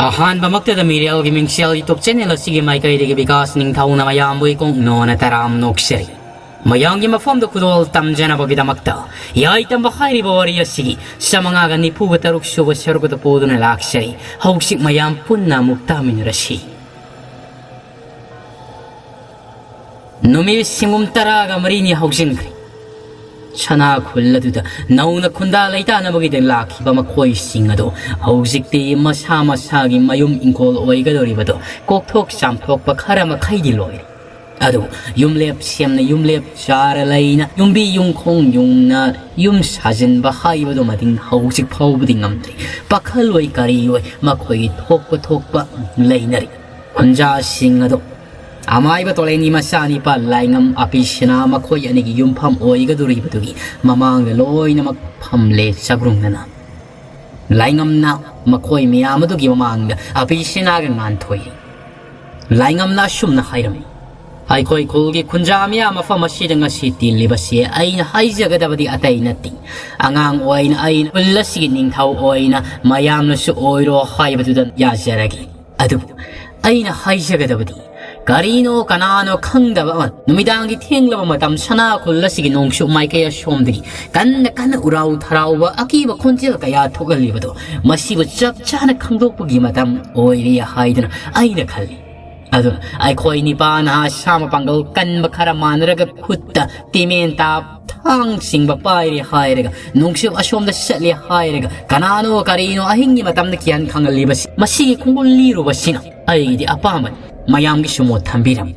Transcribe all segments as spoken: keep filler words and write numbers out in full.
ꯑꯍꯥꯟꯕꯃꯛꯇꯗ ꯃꯤꯔꯦꯜꯒꯤ ꯃꯤꯡꯁꯦꯜ YouTube channel ꯑꯁꯤꯒꯤ ꯃꯥꯏꯀꯩꯗꯒꯤ ꯕꯤꯀꯥꯁ ꯅꯤꯡꯊꯧꯅ ꯃꯌꯥꯝꯕꯨ ꯏꯀꯣꯛ ꯅꯣꯟꯅ ꯇꯔꯥꯝ ꯅꯣꯛꯆꯔꯤ꯫ ꯃꯌꯥꯝꯒꯤ ꯃꯐꯝꯗ ꯈꯨꯗꯣꯜ ꯇꯝꯖꯅꯕꯒꯤꯗꯃꯛꯇ ꯌꯥꯏꯇꯝꯕ ꯍꯥꯏꯔꯤꯕ ꯋꯥꯔꯤ ꯑꯁꯤꯒꯤ ꯆꯥꯃꯉꯥꯒ ꯅꯤꯐꯨꯒ ꯇꯔꯨꯛ ꯁꯨꯕ ꯁꯔꯨꯛ ꯑꯗꯨ ꯄꯨꯗꯨꯅ ꯂꯥꯛꯆꯔꯤ꯫ ꯍꯧꯖꯤꯛ ꯃꯌꯥꯝ ꯄꯨꯟꯅ ꯑꯃꯨꯛ ꯇꯥꯃꯤꯟꯅꯔꯁꯤ꯫ ꯅꯨꯃꯤꯠ ꯁꯤꯡꯒꯨꯝ ꯇꯔꯥꯒ ꯃꯔꯤꯅꯤ ꯍꯧꯖꯤꯟꯈ꯭ꯔꯦ꯫ ꯁꯅꯥ ꯈꯨꯜ ꯑꯗꯨꯗ ꯅꯧꯅ ꯈꯨꯟꯗꯥ ꯂꯩꯇꯥꯅꯕꯒꯤꯗ ꯂꯥꯛꯈꯤꯕ ꯃꯈꯣꯏꯁꯤꯡ ꯑꯗꯨ ꯍꯧꯖꯤꯛꯇꯤ ꯃꯁꯥ ꯃꯁꯥꯒꯤ ꯃꯌꯨꯝ ꯏꯪꯈꯣꯜ ꯑꯣꯏꯒꯗꯧꯔꯤꯕꯗꯣ ꯀꯣꯛꯊꯣꯛ ꯆꯥꯝꯊꯣꯛꯄ ꯈꯔ ꯃꯈꯩꯗꯤ ꯂꯣꯏꯔꯦ꯫ ꯑꯗꯨ ꯌꯨꯝꯂꯦꯞ ꯁꯦꯝꯅ, ꯌꯨꯝꯂꯦꯞ ꯆꯥꯔ ꯂꯩꯅ, ꯌꯨꯝꯕꯤ ꯌꯨꯝꯈꯣꯡ ꯌꯨꯡꯅ ꯌꯨꯝ ꯁꯥꯖꯤꯟꯕ ꯍꯥꯏꯕꯗꯨꯃꯗꯤ ꯍꯧꯖꯤꯛ ꯐꯥꯎꯕꯗꯤ ꯉꯝꯗ꯭ꯔꯤ꯫ ꯄꯥꯈꯜ ꯑꯣꯏ ꯀꯔꯤ ꯑꯣꯏ ꯃꯈꯣꯏꯒꯤ ꯊꯣꯛꯄ ꯊꯣꯛꯄ ꯂꯩꯅꯔꯤ꯫ ꯈꯨꯟꯖꯥꯁꯤꯡ ꯑꯗꯨ ꯑꯃꯥꯏꯕ ꯇꯣꯂꯦꯟꯒꯤ ꯃꯆꯥꯅꯤꯄꯥ ꯂꯥꯏꯉꯝ ꯑꯄꯤꯁꯤꯅ ꯃꯈꯣꯏ ꯑꯅꯤꯒꯤ ꯌꯨꯝꯐꯝ ꯑꯣꯏꯒꯗꯧꯔꯤꯕꯗꯨꯒꯤ ꯃꯃꯥꯡꯗ ꯂꯣꯏꯅꯃꯛ ꯐꯝꯂꯦ ꯆꯒ꯭ꯔꯨꯡꯅꯅ꯫ ꯂꯥꯏꯉꯝꯅ ꯃꯈꯣꯏ ꯃꯌꯥꯝ ꯑꯗꯨꯒꯤ ꯃꯃꯥꯡꯗ ꯑꯄꯤꯁꯤꯅꯥꯒ ꯉꯥꯟꯊꯣꯏꯔꯤ꯫ ꯂꯥꯏꯉꯝꯅ ꯑꯁꯨꯝꯅ ꯍꯥꯏꯔꯝꯃꯤ, "ꯑꯩꯈꯣꯏ ꯈꯨꯜꯒꯤ ꯈꯨꯟꯖꯥ ꯃꯤꯌꯥꯝ ꯃꯐꯝ ꯑꯁꯤꯗ ꯉꯁꯤ ꯇꯤꯜꯂꯤꯕꯁꯤ ꯑꯩꯅ ꯍꯥꯏꯖꯒꯗꯕꯗꯤ ꯑꯇꯩ ꯅꯠꯇꯦ꯫ ꯑꯉꯥꯡ ꯑꯣꯏꯅ ꯑꯩꯅ ꯈꯨꯜ ꯑꯁꯤꯒꯤ ꯅꯤꯡꯊꯧ ꯑꯣꯏꯅ ꯃꯌꯥꯝꯅꯁꯨ ꯑꯣꯏꯔꯣ ꯍꯥꯏꯕꯗꯨꯗ ꯌꯥꯖꯔꯒꯦ꯫ ꯑꯗꯨꯕꯨ ꯑꯩꯅ ꯍꯥꯏꯖꯒꯗꯕꯗꯤ ꯀꯔꯤꯅꯣ ꯀꯅꯥꯅꯣ ꯈꯪꯗꯕ ꯑꯃ ꯅꯨꯃꯤꯗꯥꯡꯒꯤ ꯊꯦꯡꯂꯕ ꯃꯇꯝ ꯁꯅꯥ ꯈꯨꯜ ꯑꯁꯤꯒꯤ ꯅꯣꯡꯆꯨꯞ ꯃꯥꯏꯀꯩ ꯑꯁꯣꯝꯗꯒꯤ ꯀꯟꯅ ꯀꯟꯅ ꯎꯔꯥꯎ ꯊꯔꯥꯎꯕ ꯑꯀꯤꯕ ꯈꯣꯟꯖꯦꯜ ꯀꯌꯥ ꯊꯣꯛꯍꯜꯂꯤꯕꯗꯣ, ꯃꯁꯤꯕꯨ ꯆꯞ ꯆꯥꯅ ꯈꯪꯗꯣꯛꯄꯒꯤ ꯃꯇꯝ ꯑꯣꯏꯔꯦ ꯍꯥꯏꯗꯨꯅ ꯑꯩꯅ ꯈꯜꯂꯤ꯫ ꯑꯗꯨꯅ ꯑꯩꯈꯣꯏ ꯅꯤꯄꯥ ꯅꯍꯥ ꯁꯥ ꯃꯄꯥꯡꯒꯜ ꯀꯟꯕ ꯈꯔ ꯃꯥꯟꯅꯔꯒ ꯈꯨꯠꯇ ꯇꯤꯃꯦꯟ ꯇꯥꯞ ꯊꯥꯡꯁꯤꯡꯕ ꯄꯥꯏꯔꯦ ꯍꯥꯏꯔꯒ, ꯅꯨꯡꯁꯤꯠ ꯑꯁꯣꯝꯗ ꯆꯠꯂꯦ ꯍꯥꯏꯔꯒ, ꯀꯅꯥꯅꯣ ꯀꯔꯤꯅꯣ ꯑꯍꯤꯡꯒꯤ ꯃꯇꯝꯗ ꯀꯤꯍꯟ ꯈꯪꯍꯜꯂꯤꯕꯁꯤ, ꯃꯁꯤꯒꯤ ꯈꯣꯡꯒꯨꯜ ꯂꯤꯔꯨꯕꯁꯤꯅ ꯑꯩꯒꯤꯗꯤ ꯑꯄꯥꯝꯕꯅꯤ꯫ ꯃꯌꯥꯝꯒꯤꯁꯨ ꯃꯣꯠ ꯊꯝꯕꯤꯔꯝꯃꯤ꯫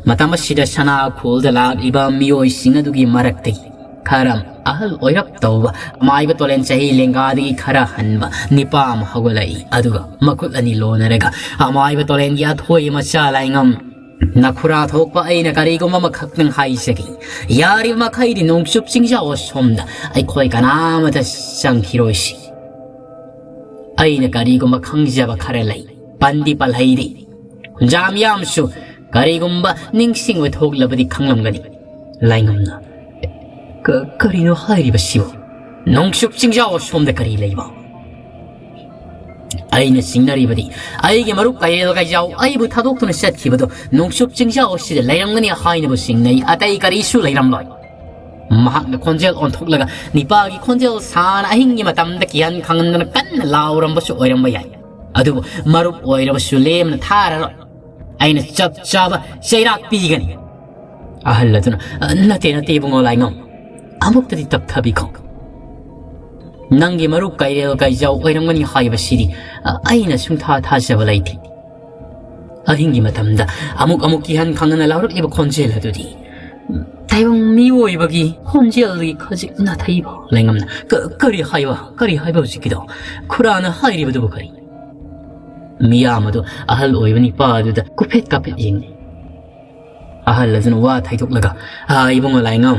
ꯃꯇꯝ ꯑꯁꯤꯗ ꯁꯅꯥ ꯈꯨꯜꯗ ꯂꯥꯛꯂꯤꯕ ꯃꯤꯑꯣꯏꯁꯤꯡ ꯑꯗꯨꯒꯤ ꯃꯔꯛꯇꯒꯤ ꯈꯔ ꯑꯍꯜ ꯑꯣꯏꯔꯞ ꯇꯧꯕ, ꯑꯃꯥꯏꯕ ꯇꯣꯂꯦꯟ ꯆꯍꯤ ꯂꯦꯡꯒꯥꯗꯒꯤ ꯈꯔ ꯍꯟꯕ ꯅꯤꯄꯥ ꯑꯃ ꯍꯧꯒꯠꯂꯛꯏ꯫ ꯑꯗꯨꯒ ꯃꯈꯨꯠ ꯑꯅꯤ ꯂꯣꯟꯅꯔꯒ, "ꯑꯃꯥꯏꯕ ꯇꯣꯂꯦꯟꯒꯤ ꯑꯊꯣꯏ ꯃꯆꯥ ꯂꯥꯏꯉꯝ, ꯅꯈꯨꯔꯥ ꯊꯣꯛꯄ ꯑꯩꯅ ꯀꯔꯤꯒꯨꯝꯕ ꯑꯃꯈꯛꯇꯪ ꯍꯥꯏꯖꯒꯦ꯫ ꯌꯥꯔꯤꯕ ꯃꯈꯩꯗꯤ ꯅꯣꯡꯆꯨꯞ ꯆꯤꯡꯖꯥꯎ ꯑꯁꯣꯝꯗ ꯑꯩꯈꯣꯏ ꯀꯅꯥꯃꯇ ꯆꯪꯈꯤꯔꯣꯏꯁꯤ꯫ ꯑꯩꯅ ꯀꯔꯤꯒꯨꯝꯕ ꯈꯪꯖꯕ ꯈꯔ ꯂꯩ, ꯄꯟꯗꯤ ꯄꯜꯍꯩꯔꯤ꯫ ꯈꯨꯟꯖꯥ ꯃꯤꯌꯥꯝꯁꯨ ꯀꯔꯤꯒꯨꯝꯕ ꯅꯤꯡꯁꯤꯡꯕ ꯊꯣꯛꯂꯕꯗꯤ ꯈꯪꯂꯝꯒꯅꯤ꯫" ꯂꯥꯏꯉꯝꯅ, "ꯀ-, ꯀꯔꯤꯅꯣ ꯍꯥꯏꯔꯤꯕꯁꯤꯕꯨ? ꯅꯣꯡꯆꯨꯞ ꯆꯤꯡꯖꯥꯎ ꯑꯁꯣꯝꯗ ꯀꯔꯤ ꯂꯩꯕ?" ꯑꯩꯅ ꯆꯤꯡꯅꯔꯤꯕꯗꯤ ꯑꯩꯒꯤ ꯃꯔꯨꯞ ꯀꯩꯔꯦꯜ ꯀꯩꯖꯥꯎ ꯑꯩꯕꯨ ꯊꯥꯗꯣꯛꯇꯨꯅ ꯆꯠꯈꯤꯕꯗꯣ ꯅꯣꯡꯆꯨꯞ ꯆꯤꯡꯖꯥꯎ ꯑꯁꯤꯗ ꯂꯩꯔꯝꯒꯅꯤ ꯍꯥꯏꯅꯕꯨ ꯆꯤꯡꯅꯩ, ꯑꯇꯩ ꯀꯔꯤꯁꯨ ꯂꯩꯔꯝꯂꯣꯏ꯫ ꯃꯍꯥꯛꯅ ꯈꯣꯟꯖꯦꯜ ꯑꯣꯟꯊꯣꯛꯂꯒ ꯅꯤꯄꯥꯒꯤ ꯈꯣꯟꯖꯦꯜ ꯁꯥꯅ ꯑꯍꯤꯡꯒꯤ ꯃꯇꯝꯗ ꯀꯤꯍꯟ ꯈꯪꯍꯟꯗꯅ ꯀꯟꯅ ꯂꯥꯎꯔꯝꯕꯁꯨ ꯑꯣꯏꯔꯝꯕ ꯌꯥꯏ꯫ ꯑꯗꯨꯕꯨ ꯃꯔꯨꯞ ꯑꯣꯏꯔꯕꯁꯨ ꯂꯦꯝꯅ ꯊꯥꯔꯔꯣꯏ꯫ ꯑꯩꯅ ꯆꯞ ꯆꯥꯕ ꯆꯩꯔꯥꯛ ꯄꯤꯒꯅꯤ꯫ ꯑꯍꯜ ꯑꯗꯨꯅ, "ꯅꯠꯇꯦ, ꯅꯠꯇꯦ, ꯏꯕꯨꯡꯉꯣ ꯂꯥꯏꯉꯝ, ꯑꯃꯨꯛꯇꯗꯤ ꯇꯞꯊꯕꯤꯈꯣ꯫ ꯅꯪꯒꯤ ꯃꯔꯨꯞ ꯀꯩꯔꯦꯜ ꯀꯩꯖꯥꯎ ꯑꯣꯏꯔꯝꯒꯅꯤ ꯍꯥꯏꯕꯁꯤꯗꯤ ꯑꯩꯅ ꯁꯨꯡꯊꯥ ꯊꯥꯖꯕ ꯂꯩꯇꯦ꯫ ꯑꯍꯤꯡꯒꯤ ꯃꯇꯝꯗ ꯑꯃꯨꯛ ꯑꯃꯨꯛ ꯀꯤꯍꯟ ꯈꯪꯍꯟꯅ ꯂꯥꯎꯔꯛꯂꯤꯕ ꯈꯣꯟꯖꯦꯜ ꯑꯗꯨꯗꯤ ꯇꯥꯏꯕꯪ ꯃꯤꯑꯣꯏꯕꯒꯤ ꯈꯣꯟꯖꯦꯜꯗꯒꯤ ꯈꯖꯤꯛ ꯅꯥꯊꯩꯕ ꯂꯩꯉꯝꯅ꯫ ꯀ-, ꯀꯔꯤ ꯍꯥꯏꯕ? ꯀꯔꯤ ꯍꯥꯏꯕ ꯍꯧꯖꯤꯛꯀꯤꯗꯣ? ꯈꯨꯔꯥꯅ ꯍꯥꯏꯔꯤꯕꯗꯨꯕꯨ ꯀꯔꯤ?" ꯃꯤꯌꯥꯝ ꯑꯗꯨ ꯑꯍꯜ ꯑꯣꯏꯕ ꯅꯤꯄꯥ ꯑꯗꯨꯗ ꯀꯨꯐꯦꯠ ꯀꯥꯐꯦꯠ ꯌꯦꯡꯂꯤ꯫ ꯑꯍꯜ ꯑꯗꯨꯅ ꯋꯥ ꯊꯩꯗꯣꯛꯂꯒ, "ꯑꯥ, ꯏꯕꯨꯡꯉꯣ ꯂꯥꯏꯉꯝ,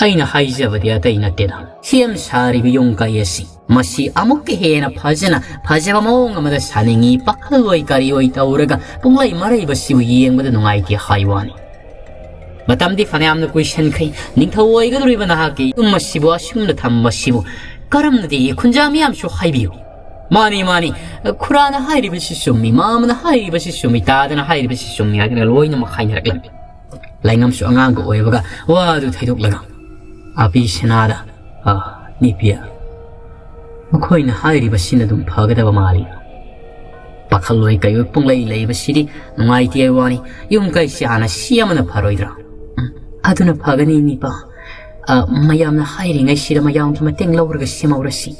ꯑꯩꯅ ꯍꯥꯏꯖꯕꯗꯤ ꯑꯇꯩ ꯅꯠꯇꯦꯗ꯫ ꯁꯦꯝ ꯁꯥꯔꯤꯕ ꯌꯨꯝ ꯀꯩ ꯑꯁꯤ, ꯃꯁꯤ ꯑꯃꯨꯛꯀ ꯍꯦꯟꯅ ꯐꯖꯅ, ꯐꯖꯕ ꯃꯑꯣꯡ ꯑꯃꯗ ꯁꯥꯅꯤꯡꯉꯤ, ꯄꯥꯈꯜ ꯑꯣꯏ ꯀꯔꯤ ꯑꯣꯏ ꯇꯧꯔꯒ ꯄꯨꯡꯂꯩ ꯃꯔꯩꯕꯁꯤꯕꯨ ꯌꯦꯡꯕꯗ ꯅꯨꯡꯉꯥꯏꯇꯦ ꯍꯥꯏ ꯋꯥꯅꯤ꯫ ꯃꯇꯝꯗꯤ ꯐꯅꯌꯥꯝꯅ ꯀꯨꯏꯁꯟꯈ꯭ꯔꯦ꯫ ꯅꯤꯡꯊꯧ ꯑꯣꯏꯒꯗꯧꯔꯤꯕ ꯅꯍꯥꯛꯀꯤ ꯌꯨꯝ ꯑꯁꯤꯕꯨ ꯑꯁꯨꯝꯅ ꯊꯝꯕꯁꯤꯕꯨ ꯀꯔꯝꯅꯗꯤ ꯈꯨꯟꯖꯥ ꯃꯤꯌꯥꯝꯁꯨ ꯍꯥꯏꯕꯤꯌꯨ?" "ꯃꯥꯅꯤ, ꯃꯥꯅꯤ, ꯈꯨꯔꯥꯅ ꯍꯥꯏꯔꯤꯕꯁꯤ ꯆꯨꯝꯃꯤ, ꯃꯥꯃꯅ ꯍꯥꯏꯔꯤꯕꯁꯤ ꯆꯨꯝꯃꯤ, ꯇꯥꯗꯅ ꯍꯥꯏꯔꯤꯕꯁꯤ ꯆꯨꯝꯃꯤ" ꯍꯥꯏꯗꯅ ꯂꯣꯏꯅꯃꯛ ꯍꯥꯏꯅꯔꯛꯂꯝꯃꯤ꯫ ꯂꯥꯏꯉꯝꯁꯨ ꯑꯉꯥꯡꯒ ꯑꯣꯏꯕꯒ ꯋꯥꯗꯨ ꯊꯩꯗꯣꯛꯂꯒ, "ꯑꯕꯤ ꯁꯅꯥꯗ, ꯑ, ꯅꯤꯄꯤꯌꯥ, ꯃꯈꯣꯏꯅ ꯍꯥꯏꯔꯤꯕꯁꯤꯅ ꯑꯗꯨꯝ ꯐꯒꯗꯕ ꯃꯥꯜꯂꯤ꯫ ꯄꯥꯈꯜꯂꯣꯏ ꯀꯩꯑꯣꯏ ꯄꯨꯡꯂꯩ ꯂꯩꯕꯁꯤꯗꯤ ꯅꯨꯡꯉꯥꯏꯇꯦ ꯍꯥꯏ ꯋꯥꯅꯤ꯫ ꯌꯨꯝ ꯀꯩꯁꯤ ꯍꯥꯟꯅ ꯁꯦꯝꯕꯅ ꯐꯔꯣꯏꯗ꯭ꯔꯥ?" "ꯎꯝ, ꯑꯗꯨꯅ ꯐꯒꯅꯤ, ꯅꯤꯄꯥ꯫ ꯑ, ꯃꯌꯥꯝꯅ ꯍꯥꯏꯔꯤꯉꯩꯁꯤꯗ ꯃꯌꯥꯝꯒꯤ ꯃꯇꯦꯡ ꯂꯧꯔꯒ ꯁꯦꯝꯍꯧꯔꯁꯤ꯫"